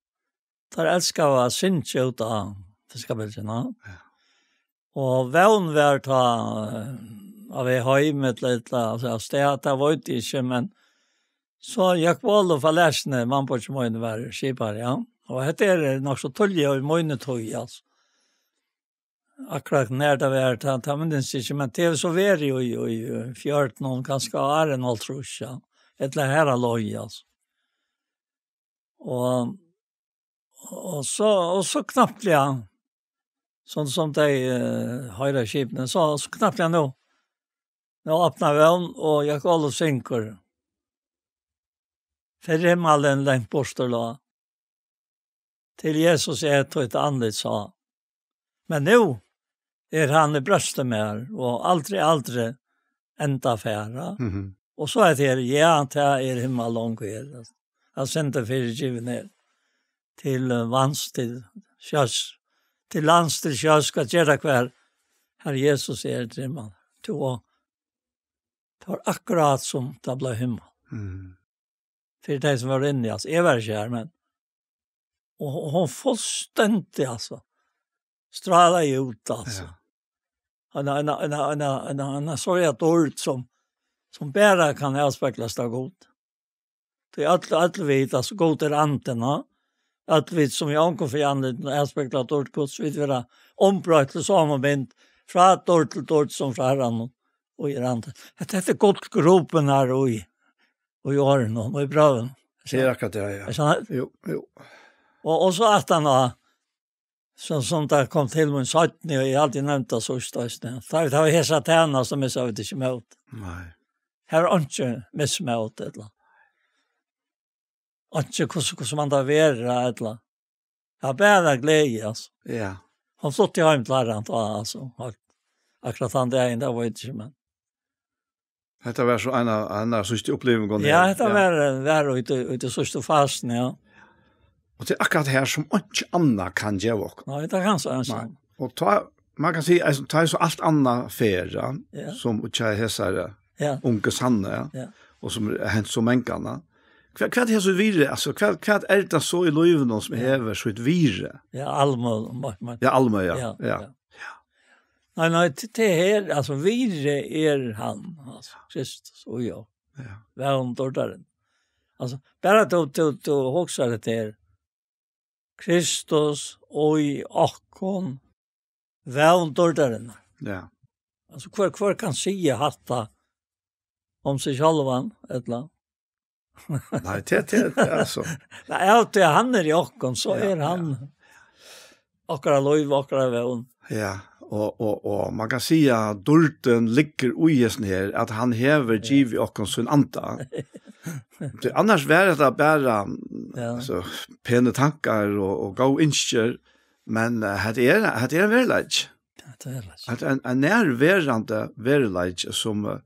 teir elskaðu at syngja út á fiskabelgina. Ja. Og vón var tá, eh, á veg heim, ella, ella, altso, av stað, tað veit eg ikki, men so Jakob Olof av Lesjene, mammubeiggi mín, var skipari, ja. Og hetta er nokk so tíðliga í míni tíð, altso. Akkurát nær tað var, tað, tað minnist eg ikki, men tað hevur so verið í, í, í fjøruti, kanska áðrenn hálvtrýss, ja. Ella har á leið, altso. Og, og so, og so knappliga, sum, sum tey, eh, hoyra skipini, so, so knappliga nú, nú opnar vón, og Jakob Olof syngur: "Fyrr himmalin langt burtur lá, til Jesus eg títt andlit sá. Men nú er hann í brjósti mær, og aldri, aldri enda fara." Mhm. Og so er tað her, ja, tað er himmalong her, altso. At synda fyrigivin er. Til, eh, vans, til sjós, til lands, til sjós, hvat ger tað hvar Herre Jesus er, drýmar. Tú og, tað var akkurát sum tað bleiv himmal. Mhm. Fyri tey sum vóru inni, altso, eg var ikki har, men, og, og hon fullstendig, altso, strálaði út, altso. Ja. Ein, ein, ein, ein, ein, ein, ein sorg av dýrd sum, sum bara kann avspeglast av Gud. Tí øll, øll vit, altso, Gud er andin, ja. Øll vit sum í ongum fyri andlitinum avspegla dýrd Guds, vit verða umbroytt til somu mynd Frá dýrd til dýrd sum frá Harranum, og er hann. Hetta, hetta er gullgrupurnar í, í orðunum, og í brøvunum. Tað er akkurát tað, ja. Er sant? Jú, jú. Og, og so at hann har, sum, sum tað kom til mín seinni, og eg havi altíð nevnt tað so í støðstað. Tá, tá var hesa tænastan, sum eg sá, vit ikki møtt. Nei. Her er einki mismót, ella. Einki, hvussu, hvussu man tað vera, ella. Ja, bara gleði, altso. Ja. Hon flutti heim til Harran, tá, altso. Akkurát tann dagin, tað veit eg ikki, men. Hetta var so ein av, ein av síðstu upplivingum. Ja, hetta var, var út í, út í síðstu fasen, ja. Og tað er akkurát her, sum einki annað kann geva okkum. Nei, tað kann so, ja. Nei. Og tá, man kann siga, altso, tá er so alt annað fer, ja, ja, sum út hjá hesari, ja, ungu Sannu, ja, ja, og sum er hent so mangan, ja. Hvat, hvat er so virði, altso, hvat, hvat er tað so í lívinum sum, ja, hevur sítt virði? Ja, almu, ma-, ma-, ja, almu, ja, ja, ja, ja. Nei, nei, til, til her, altso, virði er hann, altso, Kristus, og ja. Ja. Vón dýrdarinnar. Altso, bara tú, tú, tú hugsar tað her. Kristus og í okkum, vón dýrdarinnar. Ja. Altso, hvør, hvør kann siga hatta um seg sjálvan, ella? Nei, tað, tað, tað, altso. Nei, av tí hann er í okkum, so, ja, er hann, ja, okkara lív, okkara vón. Ja, og, og, og man kann siga, at dýrdin liggur í hesum her, at hann hevur, ja, givið okkum sín anda. Tí annars var hetta bara, ja, altso, penir tankar og, og góð ynskir, men, eh, hetta er, hetta er ein veruleiki. Hetta er veruleiki. Hetta er ein, ein nærverandi veruleiki, sum, eh,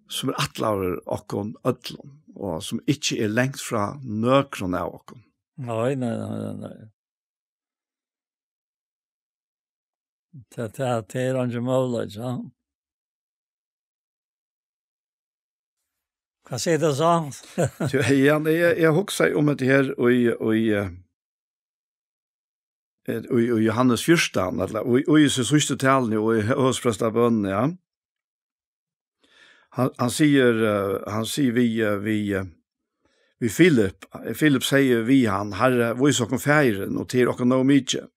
sum er ætlaður okkum øllum, og sum ikki er langt frá nøkrum av okkum. Nei, nei, nei, nei, nei. Tað, tað, tað er eingin møguleiki, ja. Hvat sigur tú so? Tú, ja, eg, eg hugsaði um hetta her í, í, eh, eh, í, í Jóhannes fjúrtan, ella í, í síðstu taluni og í høvuðsprestabønini, ja. Hann, hann sigur, eh, hann sigur við, eh, við, eh, við Filip. Filip sigur við hann: "Harri, vís okkum Faðirin, og tað er okkum nóg mikið."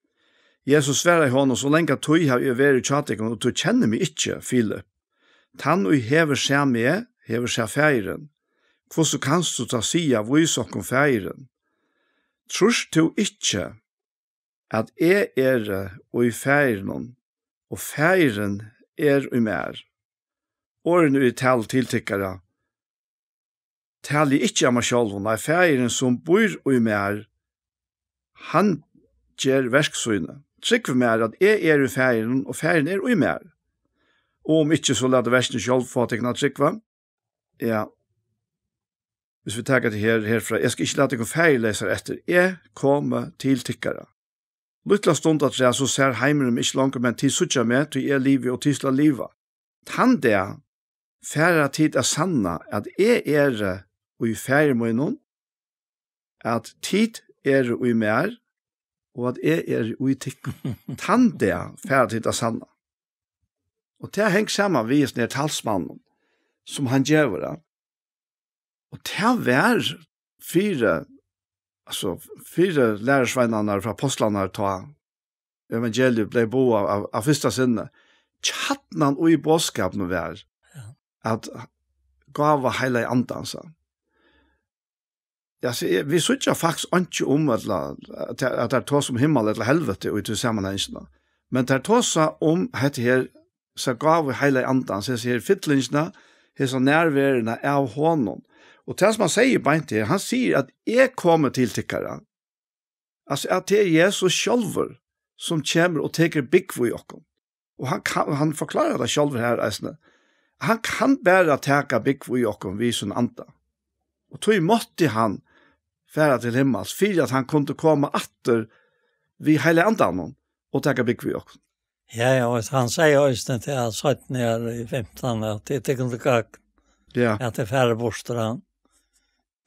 Jesus svaraði honum: "So langa tíð havi eg verið hjá tykkum, og tú kennir meg ikki, Filip. Tann, ið hevur sæð meg, hevur sæð Faðirin. Hvussu kanst tú tá siga: Vís okkum Faðirin? Trýrt tú ikki, at eg eri í Faðirinum, og Faðirin er í mær? Orðini, ið eg tali til tykkara, tali eg ikki av mær sjálvum, nei, Faðirin, sum býr í mær, hann ger verk síni. Trúgvið mær, at eg eri í Faðirinum, og Faðirin er í mær. Og um ikki, so latið verkini sjálv fáa tykkum at trúgva." Ja. Hvis vit taka tað her, herfrá: "Eg skal ikki lata tykkum faðirleysar eftir. Eg komi til tykkara. Lítla stund afturat, so sær heimurin meg ikki longur, men tit síggja meg, tí eg livi, og tit skulu liva. Tann dag fara tit at sanna, at eg eri í Faðir mínum, at tit eru í mær, og at eg eri í tykkum. Tann dag fara tit at sanna." Og tað hongur saman við hesum her talsmanninum, sum hann gevur, ja. Og tað var fyri, altso, fyri lærisveinarnar frá ápostlarnar, tá evangeliið bleiv boðað av, av fyrsta sinni. Kjarnin í boðskapinum var, ja, at gáva Heilaga Andans, ja. Ja, so eg, vit síggja faktiskt einki um, ella, at, at tað er tað sum himmal ella helviti í tí samanhanginum. Men tað er tað sum um hetta her, so gáva Heilaga Andans, hesa her fyllingina, hesa nærveruna av honum. Og tað sum hann sigur beint her, hann sigur at: "Eg komi til tykkara." Altso, at tað er Jesus sjálvur, sum kemur og tekur búgv í okkum. Og hann kann, hann forklárar tað sjálvur her eisini. Hann kann bara taka búgv í okkum við sín anda. Og tí mátti hann fara til himmals, fyri at hann kundi koma aftur við Heilaga Andanum og taka búgv í okkum. Ja, ja, og hann sigur eisini til at seinni her í fimtan, at tað er til gagn, ja, at eg fari burtur, hann.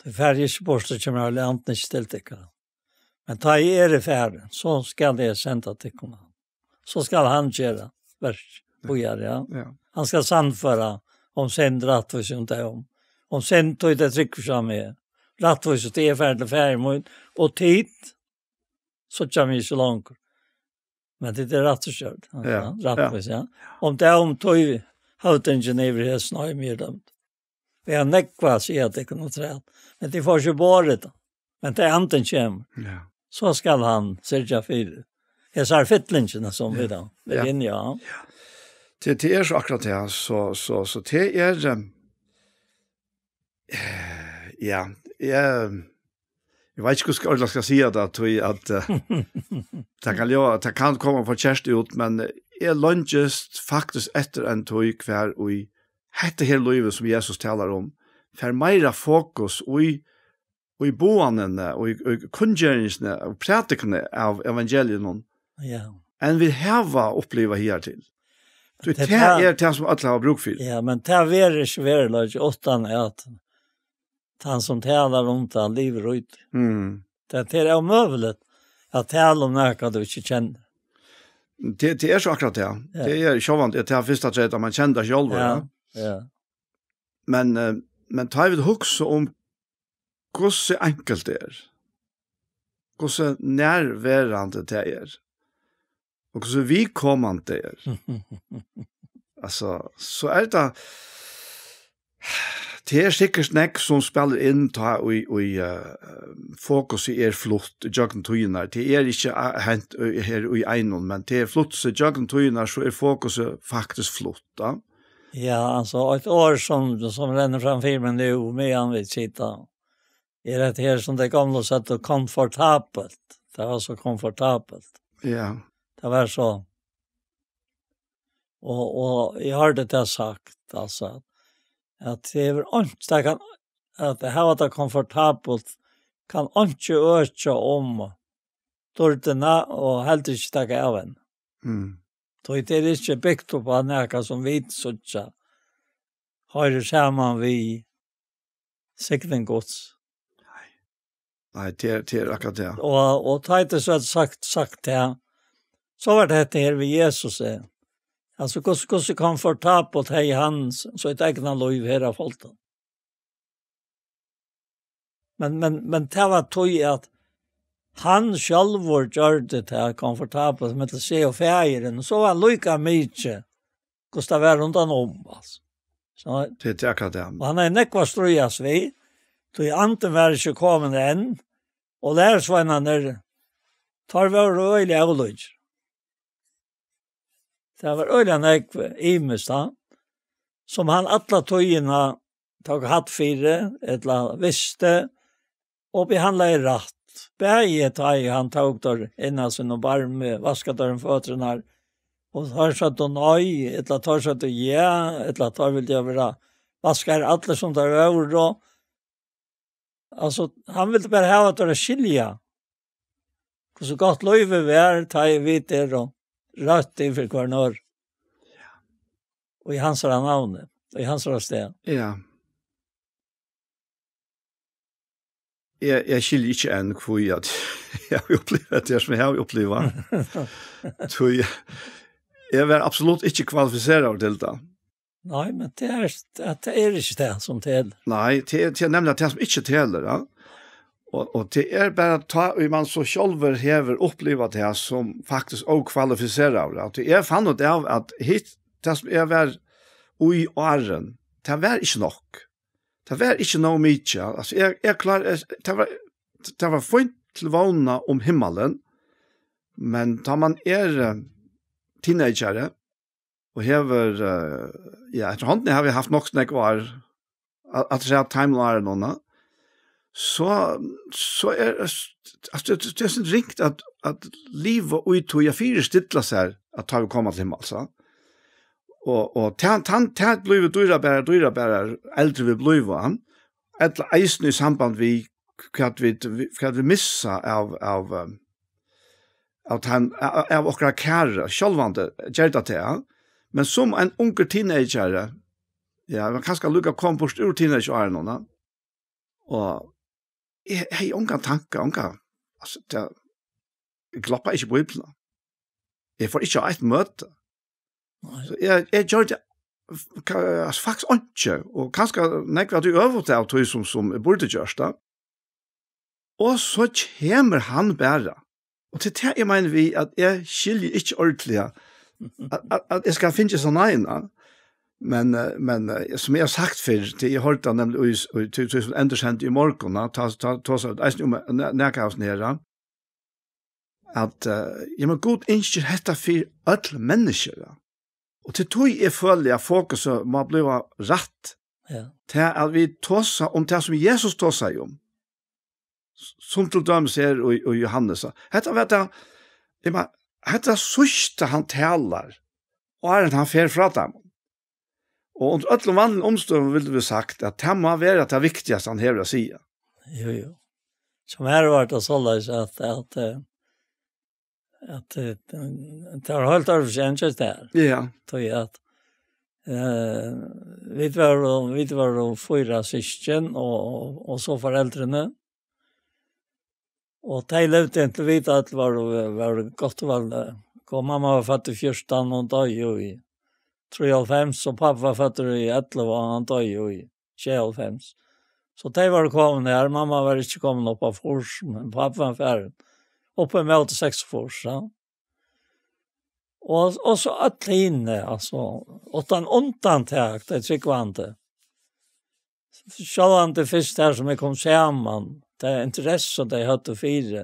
Tí fari eg ikki burtur, kemur Heilagi Andin ikki til tykkara. Men tá eg eri farin, so skal eg senda tykkum hann. So skal hann gera verk, ja, víðari, ja. Ja. Hann skal sannføra um synd, rættvísi og dóm. Um synd, tí tey trúgva ikki á meg. Rættvísi, tí eg eri farin til Faðir mín, og tit síggja meg ikki longur. Men tað er rætt og skjótt, altso, Ja, ja. rættvíst, ja. Um tað um tey høvdingin yvir her snøy mer dømt. Vit hava nógv at siga tykkum afturat, men tey fáa ikki borið tað. Men tá andin kemur, Ja. so skal hann syrgja fyri. Hesar fyllingarnar sum vit Ja. hava verið Ja. inni á. Tað, tað er so akkurát tað, so, so, so tað er, ehm, ja, eg, eg veit ikki hvussu eg ordiliga skal siga tað, tí at, eh, tað kann jo, tað kann koma forkert út, men eg leingist faktiskt eftir ein tíð hvar í hetta her lívið sum Jesus talar um, fær meira fokus í, í boðanini, í, í kunngeringini, og prædikuni av evangeliinum, Ja. enn vit hava upplivað higartil. Tí Tað tað er er tað, sum øll hava brúk fyri. Ja, men tað verður ikki veruleiki uttan at tann sum talar um tað, livir út. Mm. Tað, tað er ómøguligt at tala um nakað tú ikki kennir. Tað, tað er so akkurát tað. Ja. Tað er sjálvandi, tað er fyrsta treyt, at man kennir tað sjálvur, Ja, ja. ja. Men, eh, men tá vit hugsa um hvussu enkelt tað er, hvussu nærverandi tað er, og hvussu viðkomandi tað er. Altso, so er tað, tað er sikkurt nógv sum spælir inn tá í, í, eh, fokusið er flutt í gjøgnum tíðirnar. Tað er ikki a-, hent í, her í einum, men tað er flutt í gjøgnum tíðirnar, so er fokusið faktiskt flutt, ja. Ja, altso, eitt orð sum, sum rennur fram fyri meg nú, meðan vit sita, er hetta her sum tey gomlu søgdu, komfortabelt. Tað var so komfortabelt. Ja. Tað var so. Og, og eg hoyrdi tað sagt, altso, at tað hevur einki, tað kann, at hava tað komfortabelt, kann einki økja um dýrdina og heldur ikki taka av henni. Mm. Tí tað er ikki bygt upp á nakað sum vit síggja, hoyrir saman við signing Guds. Nei. Nei, tað er, tað er akkurát tað. Og, og tá tað so er sagt, sagt tað, so var tað hetta her við Jesus, eh. Altso, hvussu, hvussu komfortabelt hevði hann s-, sítt egna lív her á foldi? Men, men, men tað var tí at hann sjálvur gjørdi tað komfortabelt millum seg og faðirin, og so var líka mikið, hvussu tað var rundan um, altso. So, Tað er akkurát tað. og hann hevði nógv at stríðast við, tí andin var ikki komin enn, og lærisveinarnir, teir vóru øgiliga ólíkir. Tað var øgiliga nógv ymiskt, tá, sum hann alla tíðina tók hædd fyri, ella visti, og behandlaði rætt. Bæði tá ið hann tók teir inn á sínum barmi, vaskaði teir um føturnar, og teir søgdu nei, ella teir søgdu ja, ella teir vildu vera vaskaðir allir sum teir vóru. Altso, hann vildi bara hava teir at skilja hvussu gott lívið var, tá ið vit eru røtt yvir hvønn ør. Og í hansara navni, og í hansara stað. Ja. Eg, eg skilji ikki enn, hví at eg havi upplivað tað, sum eg havi upplivað. Tí eg var absolutt ikki kvalifiseraður til tað. Nei, men tað er, tað, tað er ikki tað sum telur. Nei, tað er, tað er nemliga tað sum ikki telur, ja. Og, og tað er bara tá, ið man so sjálvur hevur upplivað tað sum faktiskt ókvalifiseraður, ja. Tí eg fann út av, at hitt, tað sum eg var í áðrenn, tað var ikki nokk. Tað var ikki nóg mikið. Altso, eg, eg klár, eg, tað var, tað var fínt til vónina um himmalin, men tá man er, eh, teenageri og hevur, eh, ja, eftir hondini havi eg havt nokk so nógv ár, a-, at siga timeline núna, so, so er, altso, tað, tað er so ringt at, at liva í tí at fyristilla sær, at tá vit koma til himmals, altso. Og, og tað, tað, tað blívur dýrabari, dýrabari, eldri vit blíva, ella eisini í samband við hvat vit, hvat vit missa av, av, eh, av, tan, av, av okkara kæru, sjálvandi ger tað tað, men sum ein ungur teenageri, ja, men kanska líka kom burtur úr teenageárunum, ja, og eg hevði ongan tanka, ongan, altso, tað, eg glappaði ikki Bíbliuna. Eg fór ikki á eitt møti. Nei. So eg, eg gjørdi f-, ka-, altso, faktiskt einki, og kanska nógv av tí øvugt av tí sum, sum eg burdi gjørt, tá. Og so kemur hann bara. Og til tað, eg meini við, at eg skilji ikki ordiliga, at, at, at eg skal finna so neina. Men, eh, men, eh, sum eg havi sagt fyrr, til eg hoyrdi tað nemliga í, í, til, til, sum endursendi í morgun, ja, tá, tá, tá, so, eisini um, eh, ne-, nakað av sånn her, ja. At, eh, ja, men Gud ynskir hetta fyri øll menniskju, ja. Og til tí eg føli at fokuset má bliva rætt. Ja. Til at vit tosa um tað, sum Jesus tosaði um. S-, sum til dømis her í, í Jóhannes. Hetta var tað, eg meini, hetta síðsta hann talar, áðrenn hann fer frá teimum. Og undir øllum vanligum umstøðum vildu vit sagt, at tað má vera tað viktigasta, hann hevur at siga. Jú, jú. Sum her var tað soleiðis, at, at, eh, at, eh, tað var heilt øðrvísi enn hjá tær. Ja. Tí at, eh, vit vóru, vit vóru fýra systkin og, og, og so foreldrini. Og tey livdu inntil vit øll vóru, vóru gott og væl, eh, kom. Mamma var fødd í fjúrtan, hon doyði jú í trýoghálvfems, og pápi var føddur í ellivu, og hann doyði jú í sjeyoghálvfems. So tey vóru komin her. Mamma var ikki komin upp á fýrs, men pápi var farin. Upp ímóti seksogfýrs, ja. Og, og so øll hini, altso, uttan undantak, tey trúgvandi. Sjálvandi fyrst her sum eg kom saman, tað interessu tey høvdu fyri,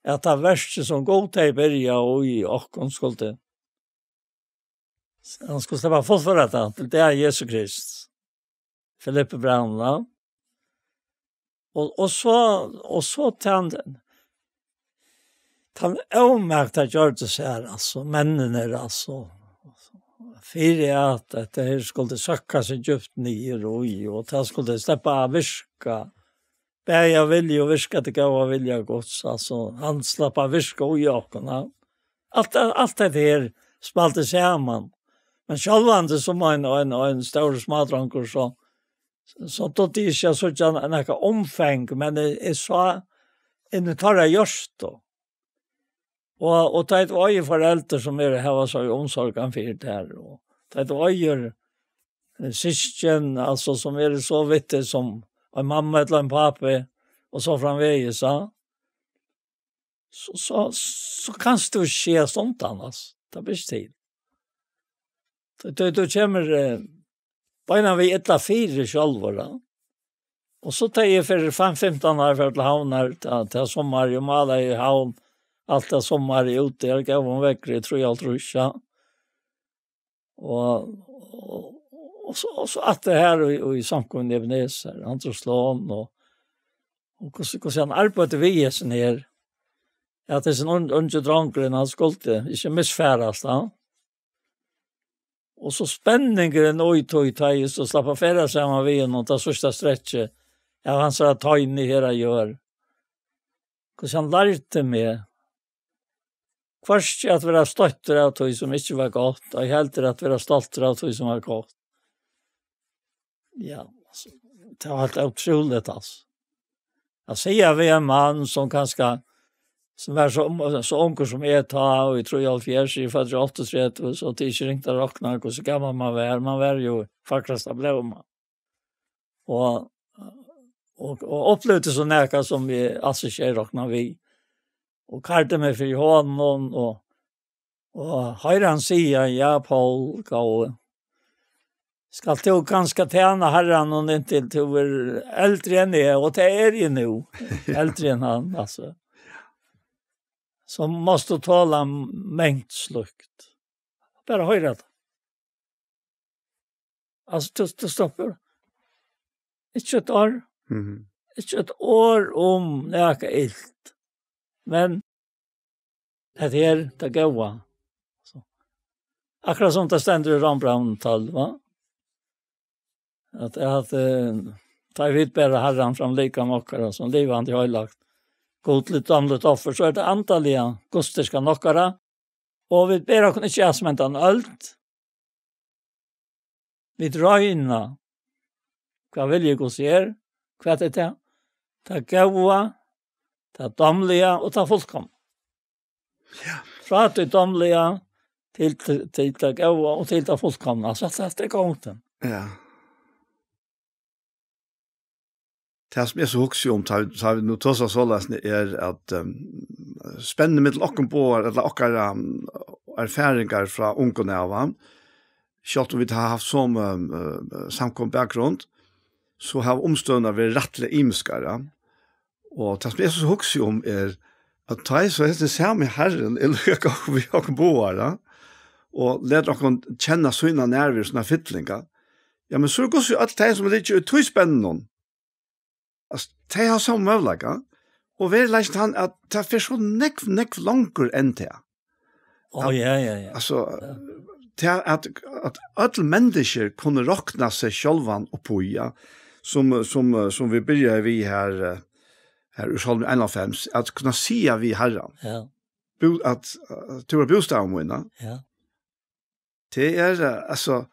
at tað verkið sum Gud hevði byrjað í okkum skuldi, hann skuldi sleppa at fullføra tað til dag Jesu Krist. Filippibrævinum, ja. Og, og so, og so tann, tann ómak tað gjørdi seg her, altso, menninir, altso, fyri at, at tað her skuldi søkka seg djúpt niður í, og tað skuldi sleppa at virka, bæði av vilja og virka til góða vilja Guds, altso, hann slapp at virka í okkum, ja. Alt, alt hetta her spældi saman. Men sjálvandi sum ein, ein, ein stórur smádrongur, so, so dugdi eg ikki at síggja nakað umfang, men eg, eg sá inn í teirra hjørtu. Og, og tá tú eigur foreldur sum eru, hava so umsorgan fyri tær, og tá tú eigur, eh, systkin, altso, sum eru so vittig sum ein mamma ella ein pápi, og so framvegis, ja. So, so, so kanst tú ikki skilast undan, altso. Tað ber ikki til. Tú, tú, tú kemur, eh, beinanvegin illa fyri sjálvur, ja. Og so tá eg fyri fem, fimtan ár fór til Havnar, til, til summar, eg málaði í Havn, alt tað summarið úti, har góðum veðri, í trýoghálvtrýss, ja. Og, og, og so, og so at tað her í, í samkomuni Ebenezer, Andrus Lon, og, og hvussu, hvussu hann arbeiddi við hesum her, at hesin un-, ungi drongurin, hann skuldi ikki misfarast, ja. Og so spenningurin í tí, tá eg so slapp at ferðast saman við honum, tað síðsta strekkið av hansara toyni her á jørð. Hvussu hann lærdi meg, hvørki at vera stoyttur av tí, sum ikki var gott, og heldur at vera stoltur av tí, sum var gott. Ja, altso, tað var heilt ótrúligt, altso. At siga við ein mann, sum kanska, sum var so, so ungur sum eg tá, og í trýoghálvfjerðs, eg er føddur í áttaogtretivu, so tað er ikki ringt at rokna, hvussu gamal mann var. Mann var jú fagrasta blóma. Og, og, og upplivdi so nakað, sum eg als ikki rokna við. Og kærdi meg fyri honum, og, og hoyri hann siga, ja, Poul, góði, skalt tú kanska tæna Harranum inntil tú ert eldri enn eg, og tað eri eg nú, eldri enn hann, altso. So mást tú tola mangt slíkt. Bara hoyra tað. Altso, tú, tú stoppar. Ikki eitt orð. Mhm. Ikki eitt orð um nakað ilt. Men hetta er tað góða. So. Akkurát sum tað stendur í Rómbrævinum tólv, va? At, at, eh, tá vit bera Harran fram likam okkara sum livandi heilagt, gudligt dámligt offur, so er tað andaliga gudsdýrkan okkara, og vit bera okkum ikki at sum hendan øld. Vit royna, hvat vilji Guds er, hvat er tað? Tað góða, tað dámliga og tað fullkomna. Ja. Frá tí dámliga til, til, til tað góða og til tað fullkomna. Altso, alt, alt er gongt. Ja. Tað sum eg so hugsi um, tá, tá vit nú tosa soleiðis, er at, ehm, spenn millum okkum báðar, ella okkara, ehm, erfaringar frá ungum av, sjálvt um vit hava havt somu, ehm, eh, samkomubakgrund, so hava umstøðurnar verið rættiliga ymiskar, ja. Og tað sum eg so hugsi um er, at tá ið so hesin sami Harrin er líka góður við okkum báðar, ja, og letur okkum kenna sína nærveru, sína fyllingar, ja, men so er hvussu øll tey, sum liggja í tí spenninum, altso, tey hava sama møguleika, og veruleikin er tann, at tað fer so nógv, nógv longur enn tað. Ó, ja, ja, ja. Altso, ja, tað at, at øll menniskju kunnu rokna seg sjálvan upp í, ja, sum, sum, sum vit byrjaðu við her, eh, her í Sálmi einoghálvfems, at kunna siga við Harran, ja, bú-, at, at tú ert bústaður mín, ja. Ja. Tað er, eh, altso,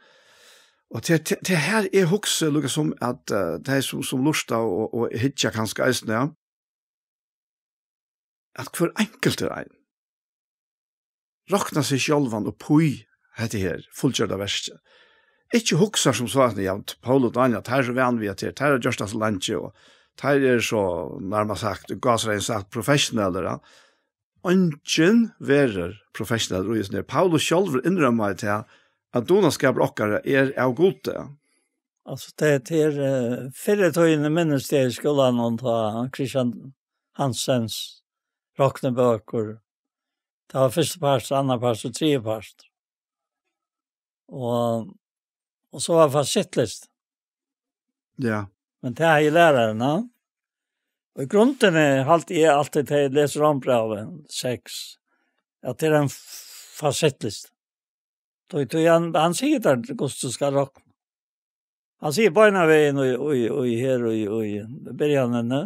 og tað, tað, tað her er hugsað líka sum at, eh, tey sum, sum lurta og, og hyggja kanska eisini, ja, at hvør einkultur ein roknar seg sjálvan upp í hetta her fullgjørda verkið. Ikki hugsar sum so at, ja, Paul og Daniel, teir eru so vanir við at teir, teir hava gjørt tað so leingi, og teir eru so, nærmast sagt, í gásareygum sagt, professionellir, ja. Eingin verður professionellur í hesum her. Paulus sjálvur innrømmaði tað, at dugnaskapur okkara er av Gudi. Altso, tað, tað er, eh, fyrr í tíðini minnist eg í skúlanum, tá Christian Hansens roknibøkur. Tað var fyrsti partur, annar partur og triði partur. Og, og so var fasittlist. Ja. Men tað hevði lærarin, ja. Og í grundini haldi eg altíð, tá eg lesi Rómbrævið seks, at tað er ein fasittlist. Tí, tí hann, hann sigur tað, hvussu tú skalt rokna. Hann sigur beinanvegin í, í, í, her í, í byrjanini.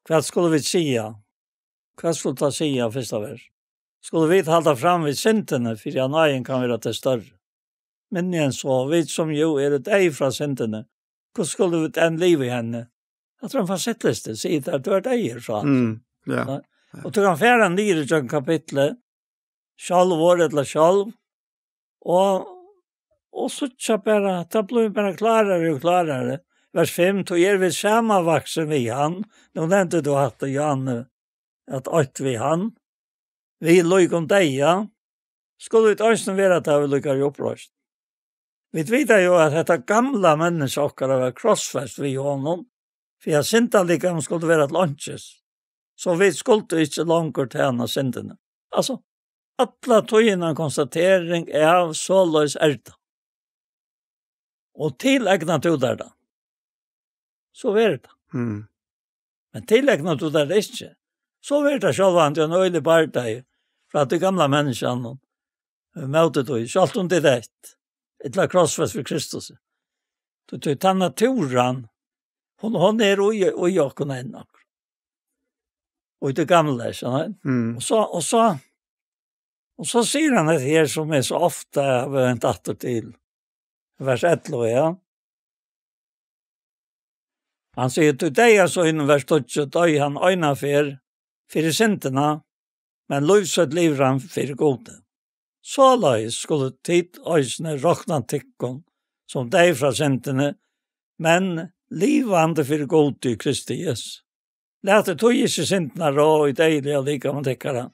Hvat skulu vit siga? Hvat skulu tað siga, fyrsta vers? Skulu vit halda fram við syndini, fyri at náðin kann vera til størri? Minni enn so, vit sum jú eru deyð frá syndini, hvussu skulu vit enn liva í henni? At hann fasittlist, sigur tað, tú ert deyður, so. Mm, ja. Ja. Og tú kanst fara niður ígjøgnum kapitlið, sjálvur ella sjálv, og, og síggja bara, tað blívur bara klárari og klárari. Vers fimm, tí eru vit samanvaksin við hann, nú nevndi tú hatta, Johanne, at eitt við hann, við líkum deyða, skulu vit eisini vera tað við líkari uppreisn. Vit vita jú, at hetta gamla menniskja okkara var krossfest við honum, fyri at syndalikamið skuldi vera til einkis, so vit skuldu ikki longur tæna syndini. Altso, alla tíðina ein konstatering av, soleiðis er tað. Og tileignar tú tær tað, so verður tað. Mm. Men tileignar tú tær tað ikki, so verður tað sjálvandi ein øgilig bardagi frá tí gamla menniskjanum, móti tí, sjálvt um tað er deytt, ella krossfest við Kristus. Tí, tí tann náttúran, hon, hon er í, í okkum enn, akkurát. Og í tí gamla, skilur tú? Mm. Og so, og so, og so sigur hann hetta her, sum eg so ofta havi vent aftur til. Vers ellivu, ja. Hann sigur, tí deyða sínum, vers tíggju, doyði hann eina ferð fyri syndina, men lív sítt livir hann fyri Gudi. Soleiðis skulu tit eisini rokna tykkum sum deyð frá syndini, men livandi fyri Gudi í Kristi Jesu. Latið tí ikki syndina ráða í deyðiliga likami tykkara,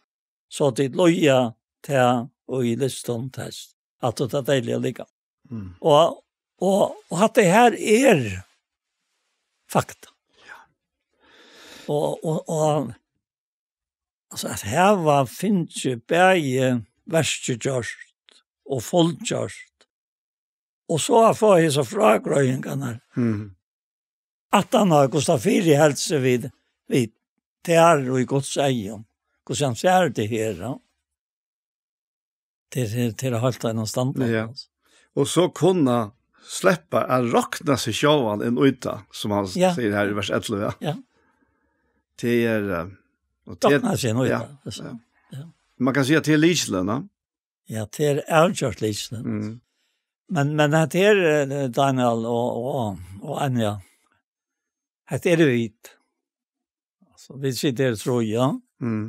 so tit lýða tað í lystum tess. Aftur tað deyðiliga likam. Mm. Og, og, og hatta her er fakta. Ja. Og, og, og, altso, at hava fingið bæði verkið gjørt og fullgjørt, og so at fáa hesar frágreiðingarnar. Mm. At hann har, hvussu tað fyriheldur seg við, við tær og í Guds eygum, hvussu hann sær tað her, ja. Tað er, tað er heilt einastandandi, ja, altso. Og so kunna sleppa at rokna seg sjálvan inn í tað, sum hann, ja, sigur her í vers ellivu, ja. Ja. Tað er, eh, og tað, rokna seg inn í, ja, tað, altso. Ja. Ja. Man kann siga, tað er lykilin, ja. Ja, tað er avgjørt lykilin. Mm. Men, men hetta er, eh, Daniel og, og, og Anja, hetta eru vit. Altso, vit sita her, trúgvi eg. Mm.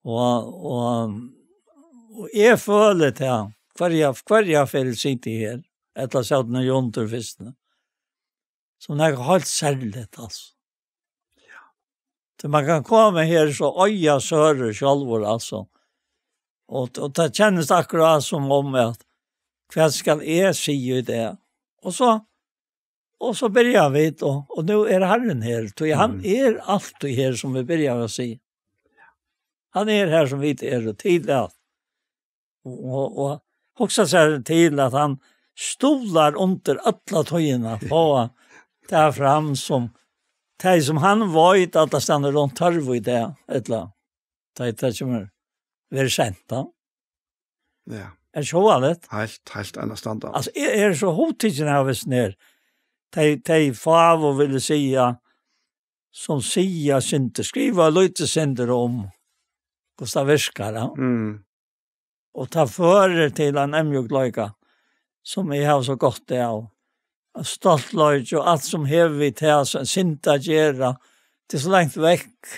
Og, og, og eg føli tað, hvørja, hvørja ferð eg siti her, ella sat nú undir fyrstu. Sum nakað heilt serligt, altso. So man kann koma her so eiga sørur sjálvur, altso. Og, og tað kennist akkurát sum um at, hvat skal eg siga í dag? Og so, og so byrja vit, og, og nú er Harrin her, tí hann Mm. er altíð her, sum vit byrja við at siga. Hann er her, sum vit eru, til at. Og, og, og hugsa sær til, at hann stuðlar undir alla tíðina, og tað fram sum, tað sum hann veit, at tað stendur rundt tørv í dag, ella tað, tað sum er, verður sent, da. Ja. Er so alett. Helt, helt enn standa. Altso, eg er so hugtikin av, hvis nær, tey, tey fáu vilja siga, sum siga sindur, skriva lítið sindur um, hvussu tað virkar, ja. Mm. Og tað førir til ein ómjúkleika, sum eg havi so gott av. Og stoltleiki og alt sum hevur við tað, so ein synd at gera, tað er so langt vekk.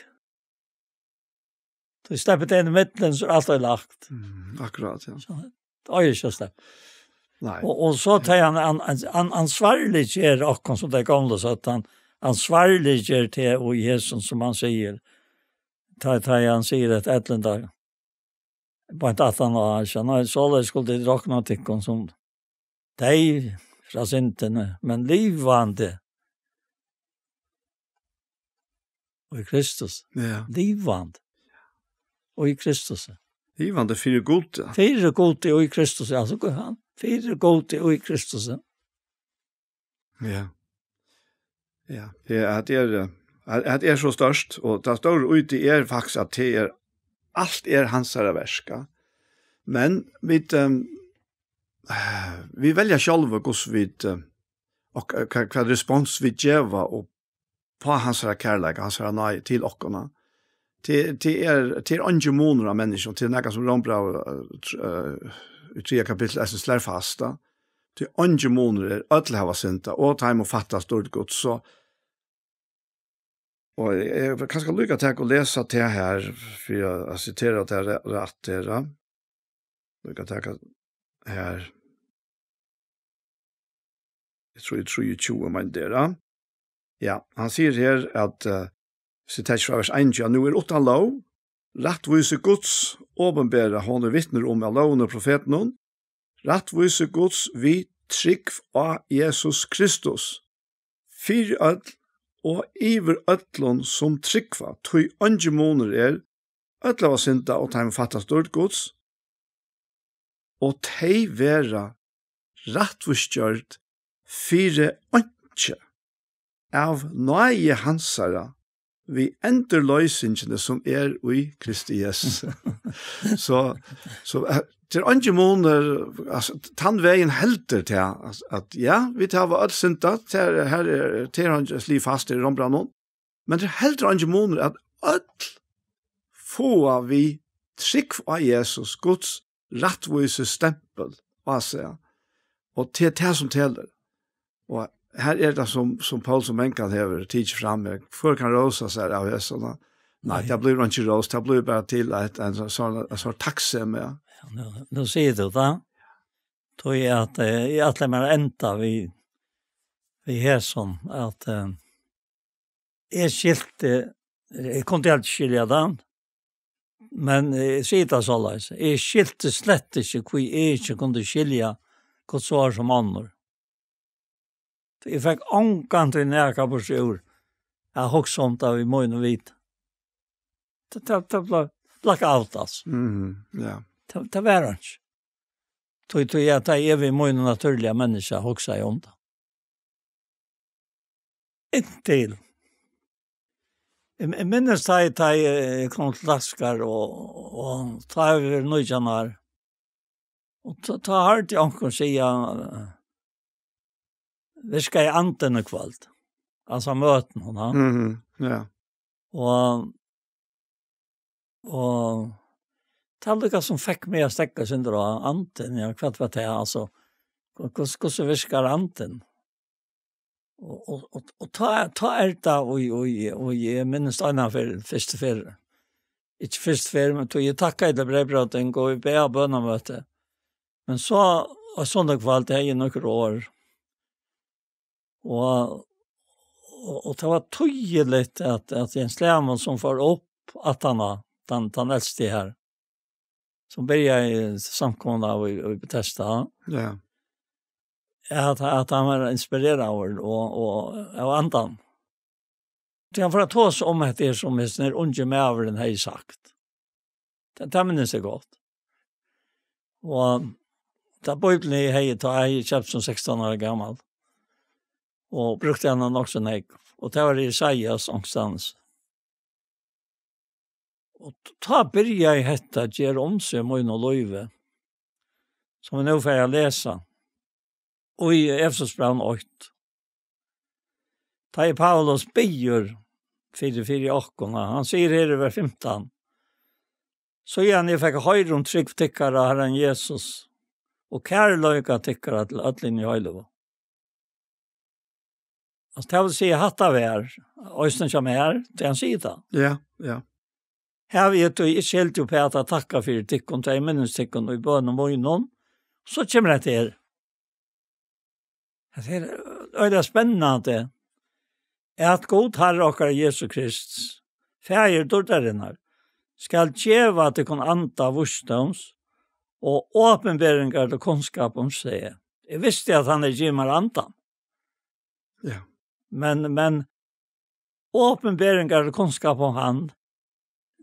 Tú sleppur tað inn í millum, so er alt er lagt. Mm, akkurát, ja. So, tað er ikki at sleppa. Nei. Og, og so tar hann, hann, hann, hann ansvarliggjør okkum, sum tey gamlu søgdu, hann ansvarliggjør til og Jesus, sum hann sigur. Tá, tá hann sigur at ellin dag. Beint at hann var, så nei, soleiðis skuldu tit rokna tykkum sum deyv frá syndini, men livandi í Kristus. Ja. Livandi í Kristus. Livandi fyri Gud, ja. Fyri Gud og í Kristus, ja, so går hann. Fyri Gud og í Kristus, ja. Ja. Ja, det er, det er, eh, at, at det er så størst, og det store uti er faktisk at det er, alt er hans herre verska. Men vi, ehm, vi velger sjálva hvordan vi, eh, og hva, hva respons vi geva og på hans herre kærleika, hans herre nei til okkona. Til, til er, til er ongi munur av menneskjum, til nakað sum Rómbræv, eh, tr-, eh, í triðja kapitli, eisini slær fast, da. Tí ongi munur er, øll hava syndað, og teimum fattast dýrd Guds, so, og eg, eg vil kanska líka taka og lesa tað her, fyri at, at sitera tað re-, rætt her, ja. Líka taka her. Eg trúgvi, eg trúgvi tjúgu, men tað er, ja. Ja, hann sigur her at, eh, sitera frá vers einogtjúgu, at nú er uttan lóg, rættvísi Guds, opinbera honum vitnir um av lógini og profetunum, rættvísi Guds við trúgv á Jesus Kristus, fyri øll og yvir øllum sum trúgva, tí eingin munur er, øll hava syndað og teimum fattast dýrd Guds, og tey verða rættvísgjørd fyri einki av náði hansara við endurloysingini, sum er í Kristi Jesusi. So, so, eh, tað er eingin munur, altso, tann vegin heldur tað, at, at ja, vit hava øll syndað, tað er, her er, tað er hann slið fast í Rómbrævinum, men tað er heldur eingin munur at øll fáa við trúgv á Jesus, Guds rættvísi stempul á seg. Og tað er tað sum telur. Og her er tað sum, sum Paul sum engan hevur tikið fram her. Hvør kann rósa sær av hesum? Nei, Nei. Tað blívur ikki rós, tað blívur bara til eitt, ein sånn, ein sånn takksemi, ja. Ja, nú, nú sigur tú tað. Tí at, eh, eg ætli mær at enda við, við hesum, at, eh, eg skilti, eg kundi aldri skilja tað, men, eh, eg sigi tað soleiðis, eg skilti slett ikki, hví eg ikki kundi skilja Guds orð sum onnur. Eg fekk ongantíð nakað burtur úr at hugsa um tað við mínum viti. Tað, tað, tað bleiv blackout, altso. Mhm, ja. Tað, tað var einki. Tí, tí at tað er við mínum natúrliga menniskja, hugsa eg um tað. Inntil. Eg, eg minnist tá eg, tá eg kom til Klaksvíkar og, og tá eg var nítjan ár. Og tá, tá hoyrdi eg onkran siga, eh, virkaði andin í kvøld. Altso á møtinum, ha? Mhm, ja. Og, og tað líka sum fekk meg at steðga eitt sindur á andin, ja, hvat var tað, altso, hvussu, hvussu virkar andin? Og, og, og, og tá, tá er tað, og, og, og eg minnist eina ferð, fyrstu ferð, ikki fyrstu ferð, men tá eg takkaði til breyðbróting, og vit bað á bønarmøti. Men so, á sunnudag kvøld, hevði eg nøkur orð. Og, Og, og tað var týðiligt at, at Jens Clemens, sum fór upp, at hann var den, den eldste her, sum byrjaði í samkomuna í, í Bethesda, Ja. at, at hann var inspireraður og, og, av andan. Tí hann fór at tosa um hetta her, sum hesin her ungi maðurin hevði sagt. Tað, tað minnist eg gott. Og tá Bíblian eg hevði, tá eg hevði keypt sum sekstan ára gamal, og brúkti hana nokk so nógv. Og tað var Jesajas onkustaðnis. Og t-, tá byrjaði hetta at gera um seg í mínum lívi, sum vit nú fara at lesa í Efesusbrævinum eitt. Tá er Paulus biður fyri, fyri okkum, og hann sigur her í vers fimtan: "Síðan eg fekk hoyra um trúgv tykkara á Harran Jesus og kærleika tykkara til øll inni í heiligu." Altso, tað vil siga, hatta var eisini hjá mær, tí hann sigur tað. Ja, ja. Havi eg tí ikki hildið uppat at takka fyri tykkum, tá eg minnist tykkum í bønum mínum. So kemur hetta her. Hetta er øgiliga spennandi, at Gud, Harri okkara Jesu Krist, Faðir dýrdarinnar, skal geva tykkum anda vísdóms og opinberingar til kunnskap um seg. Eg visti, at hann hevði givið mær andan. Ja. Men, men opinberingar til kunnskap um hann,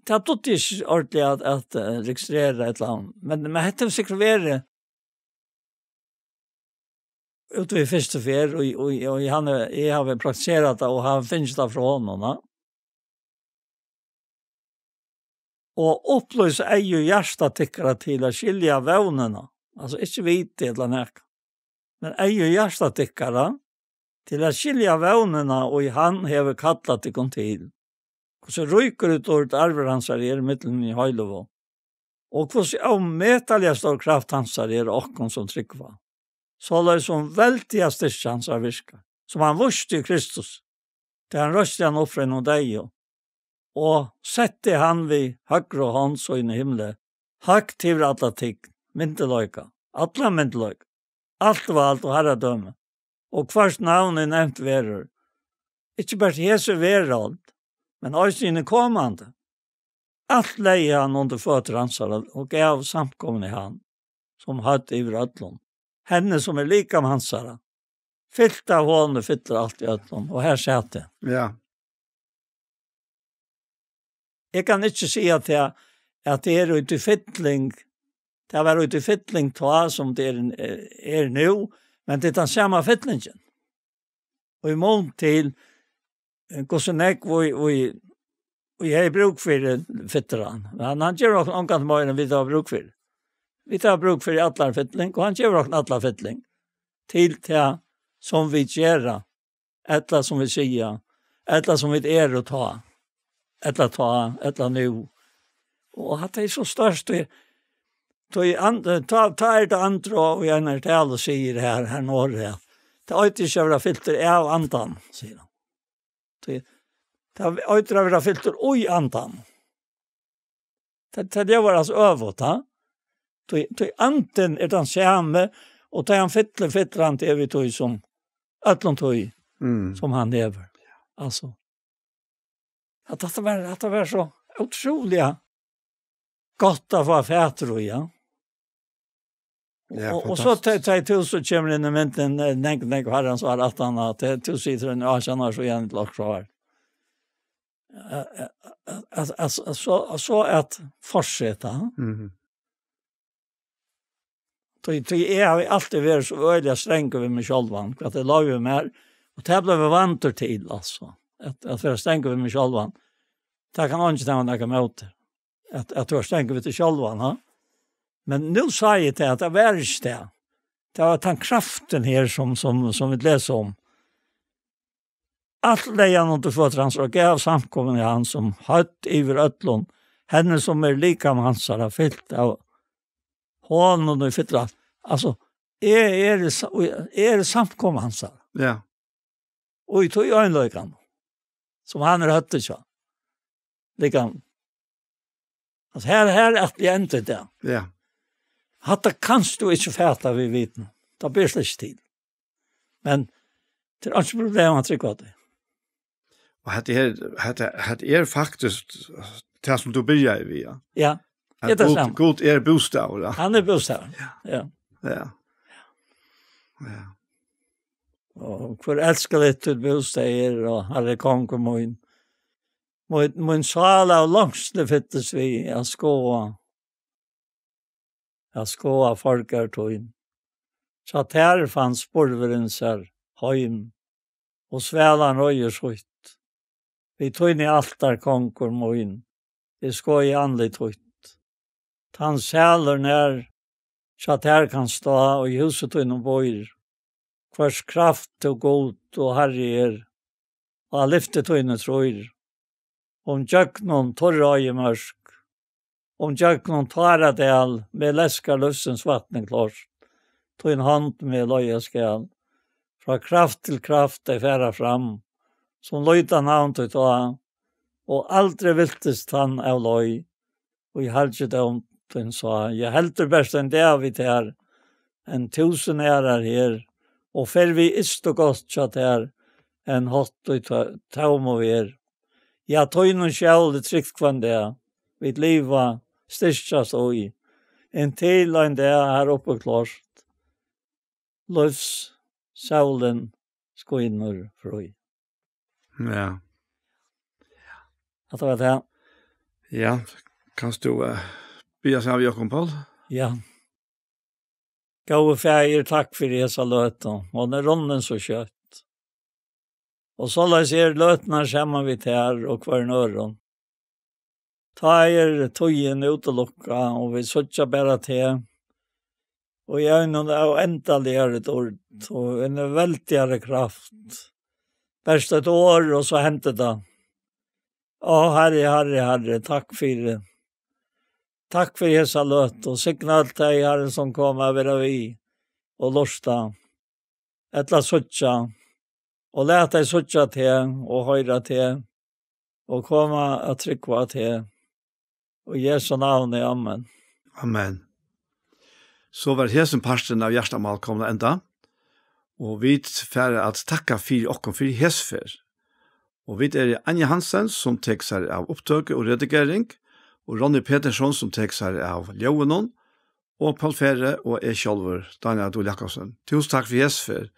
tað dugdi eg ikki ordiliga at, at, eh, registrera ella, men, men hetta hevur sikkurt verið út við fyrstu ferð, og, og, og hann, eg havi praktiserað tað og havi fingið tað frá honum, ja. Og upplýsa eygu hjarta tykkara til at skilja vónina, altso ikki viti ella nakað, men eygu hjarta tykkara til at skilja vónina, og í hann hevur kallað tykkum til. Hvussu ríkur í dýrd arvur hansara er millum í heiligu, og hvussu ómetaliga stór kraft hansara er okkum sum trúgva. Soleiðis sum veldiga styrki hansara virkar, sum hann vísti í Kristus, tá hann reisti hann upp frá hinum deyðu, og setti hann við høgru hond sína í himli, høgt yvir alla tign, myndugleika, allan myndugleika, alt vald og harradømi, og hvørt navn ið nevnt verður, ikki bert hesi verald, men eisini hini komandi. Alt legði hann undir føtur hansara og gav samkomuni hann, sum høvd yvir øllum, henni, sum er likam hansara, fylt av honum, fyllir alt í øllum, og her sat eg. Ja. Eg kann ikki siga at tað, at tað er út í fylling, tað var út í fylling tá sum tað er, er nú, men tað er tann sama fyllingin. Og í mun til, eh, hvussu nógv og, og, og eg hevði brúk fyri fylliran. Men hann, hann gevur okkum ongan meira enn vit hava brúk fyri. Vit hava brúk fyri allan fylling, og hann gevur okkum allan fylling til tað sum vit gera, ella sum vit siga, ella sum vit eru tá, ella tá, ella nú. Og at tað er so stórt, tí, tí and-, tá, tá er tað andra, og í einari talu sigur her, her norður, ja. Tað eitur ikki at vera fyltur av andan, sigur hann. Tí, tað eitur at vera fyltur í andan. Tað, tað ljóðar altso øvugt, ha? Tí, tí andin er tann sami, og tá hann fyllir, fyllir hann teg við tí sum, øllum tí, Mm. sum hann hevur. Altso, at hatta var, hatta var so ótrúliga gott at fáa fatur í, ja. Ja, Og, og so fantastiskt. Tá, tá tú so kemur inn í myndina, eh, nógv, nógv harrans ár aftan á, at tú situr ein átjan ár síðan til okkurt ár. Eh, eh, eh, at, at, at, so, so at fortseta. Mhm. Tí, tí eg havi altíð verið so øgiliga strangur við meg sjálvan, hvat eg loyvi mær, og tað blívi eg vandur til, altso, at, at vera strangur við meg sjálvan. Tað kann eingin hava nakað ímóti, at, at tú ert strangur við teg sjálvan, ha? Men nú sá eg tað, at tað var ikki tað. Tað var tann kraftin her, sum, sum, sum vit lesa um. Alt legði hann undir føtur hansara og gav samkomuni hann sum høvd yvir øllum, henni sum er likam hansara, fylt av honum og fyllir alt. Altso, eg eri sa-, eg eri samkoma hansara. Ja. Og í tí einleikan, sum hann er høvdið hjá. Likam. Altso, her, her er alt í enda í dag. Ja. Hatta kanst tú ikki fata við vitan. Tað ber slett ikki til. Men tað er ikki problem at trúgva tí. Og hetta her, hetta, hetta er faktiskt tað, sum tú byrjaði við, ja. Ja, At er tað Gud, sama. Gud er bústaður, ja. Hann er bústaður. Ja. Ja. Ja. Ja. Og hvør elskaligt títt bústað er, og Harri kongur mín. Mín, mín sál av longstni fyllist við at skoða, at skoða forgarð tín. Hjá tær fann spurvurin sær heim, og svalan reiðir sítt. Við tíni altar, kongur mín, eg skoði andlit títt. Tann sælur nær hjá tær kann stá, og í húsi tínum býr, hvørs kraft tú Gud og Harri er, á lyfti tíni trýr. Um gjøgnum turr oyðimørk, um gjøgnum táradal, meg leskar lívsins vatn klárt, tín hond meg leiða skal. Frá kraft til kraft tey fara fram, sum líta navn títt á, og aldri viltist tann av leið, í halgidóm tín sá. Eg heldur bert ein dag við tær, enn túsund aðrar her, og fer við yst og gott hjá tær, enn hátt í tø-, tóm og ver. Ja, tínum skjóli trygt hvønn dag, vit liva, styrkjast í, inntil ein dag har uppi klárt, lívs sólin skínur frí. Ja. Hatta var tað. Ja, kanst tú, eh, biðja seg av Jákup Pól? Ja. Góði Faðir, takk fyri hesa løtu. Hon er runnin so skjótt. Og soleiðis er løturnar saman við tær og hvørjum øðrum. Tá er tíðin útilukkað, og vit síggja bara teg. Og í einum óendaligari dýrd, og eini veldigari kraft. Bert eitt orð, og so hendir tað. Ó, Harri, Harri, Harri, takk fyri. Takk fyri hesa løtu, og signa øll tey, Harri, sum koma at vera við og lurta, ella síggja, og lat tey síggja teg og hoyra teg, og koma at trúgva á teg. Í Jesu navni, amen. Amen. So var hesin parturin av Hjartamál komin at enda, og vit fara at takka fyri okkum fyri hesa ferð. Og vit eru Anja Hansen, sum tekur sær av upptøku og redigering, og Ronny Petersson, sum tekur sær av ljóðinum, og Pól Ferre og eg sjálvur, Daniel Dúl Jakobsen. Túsund takk fyri hesa ferð.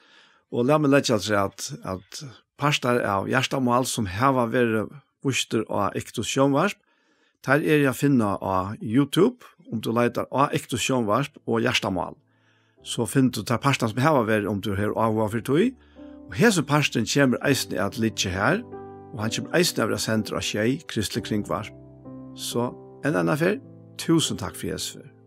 Og lat meg leggja afturat, at partar av Hjartamál, sum hava verið vístir á Iktus sjónvarp, teir eru at finna á YouTube, um tú leitar á Iktus sjónvarp og Hjartamál. So finnur tú teir partarnar, sum hava verið, um tú hevur áhuga fyri tí. Og hesin parturin kemur eisini at liggja har, og hann kemur eisini at vera sendur á Sjey, Kristelig Kringvarp. So, enn eina ferð, túsund takk fyri hesa ferð.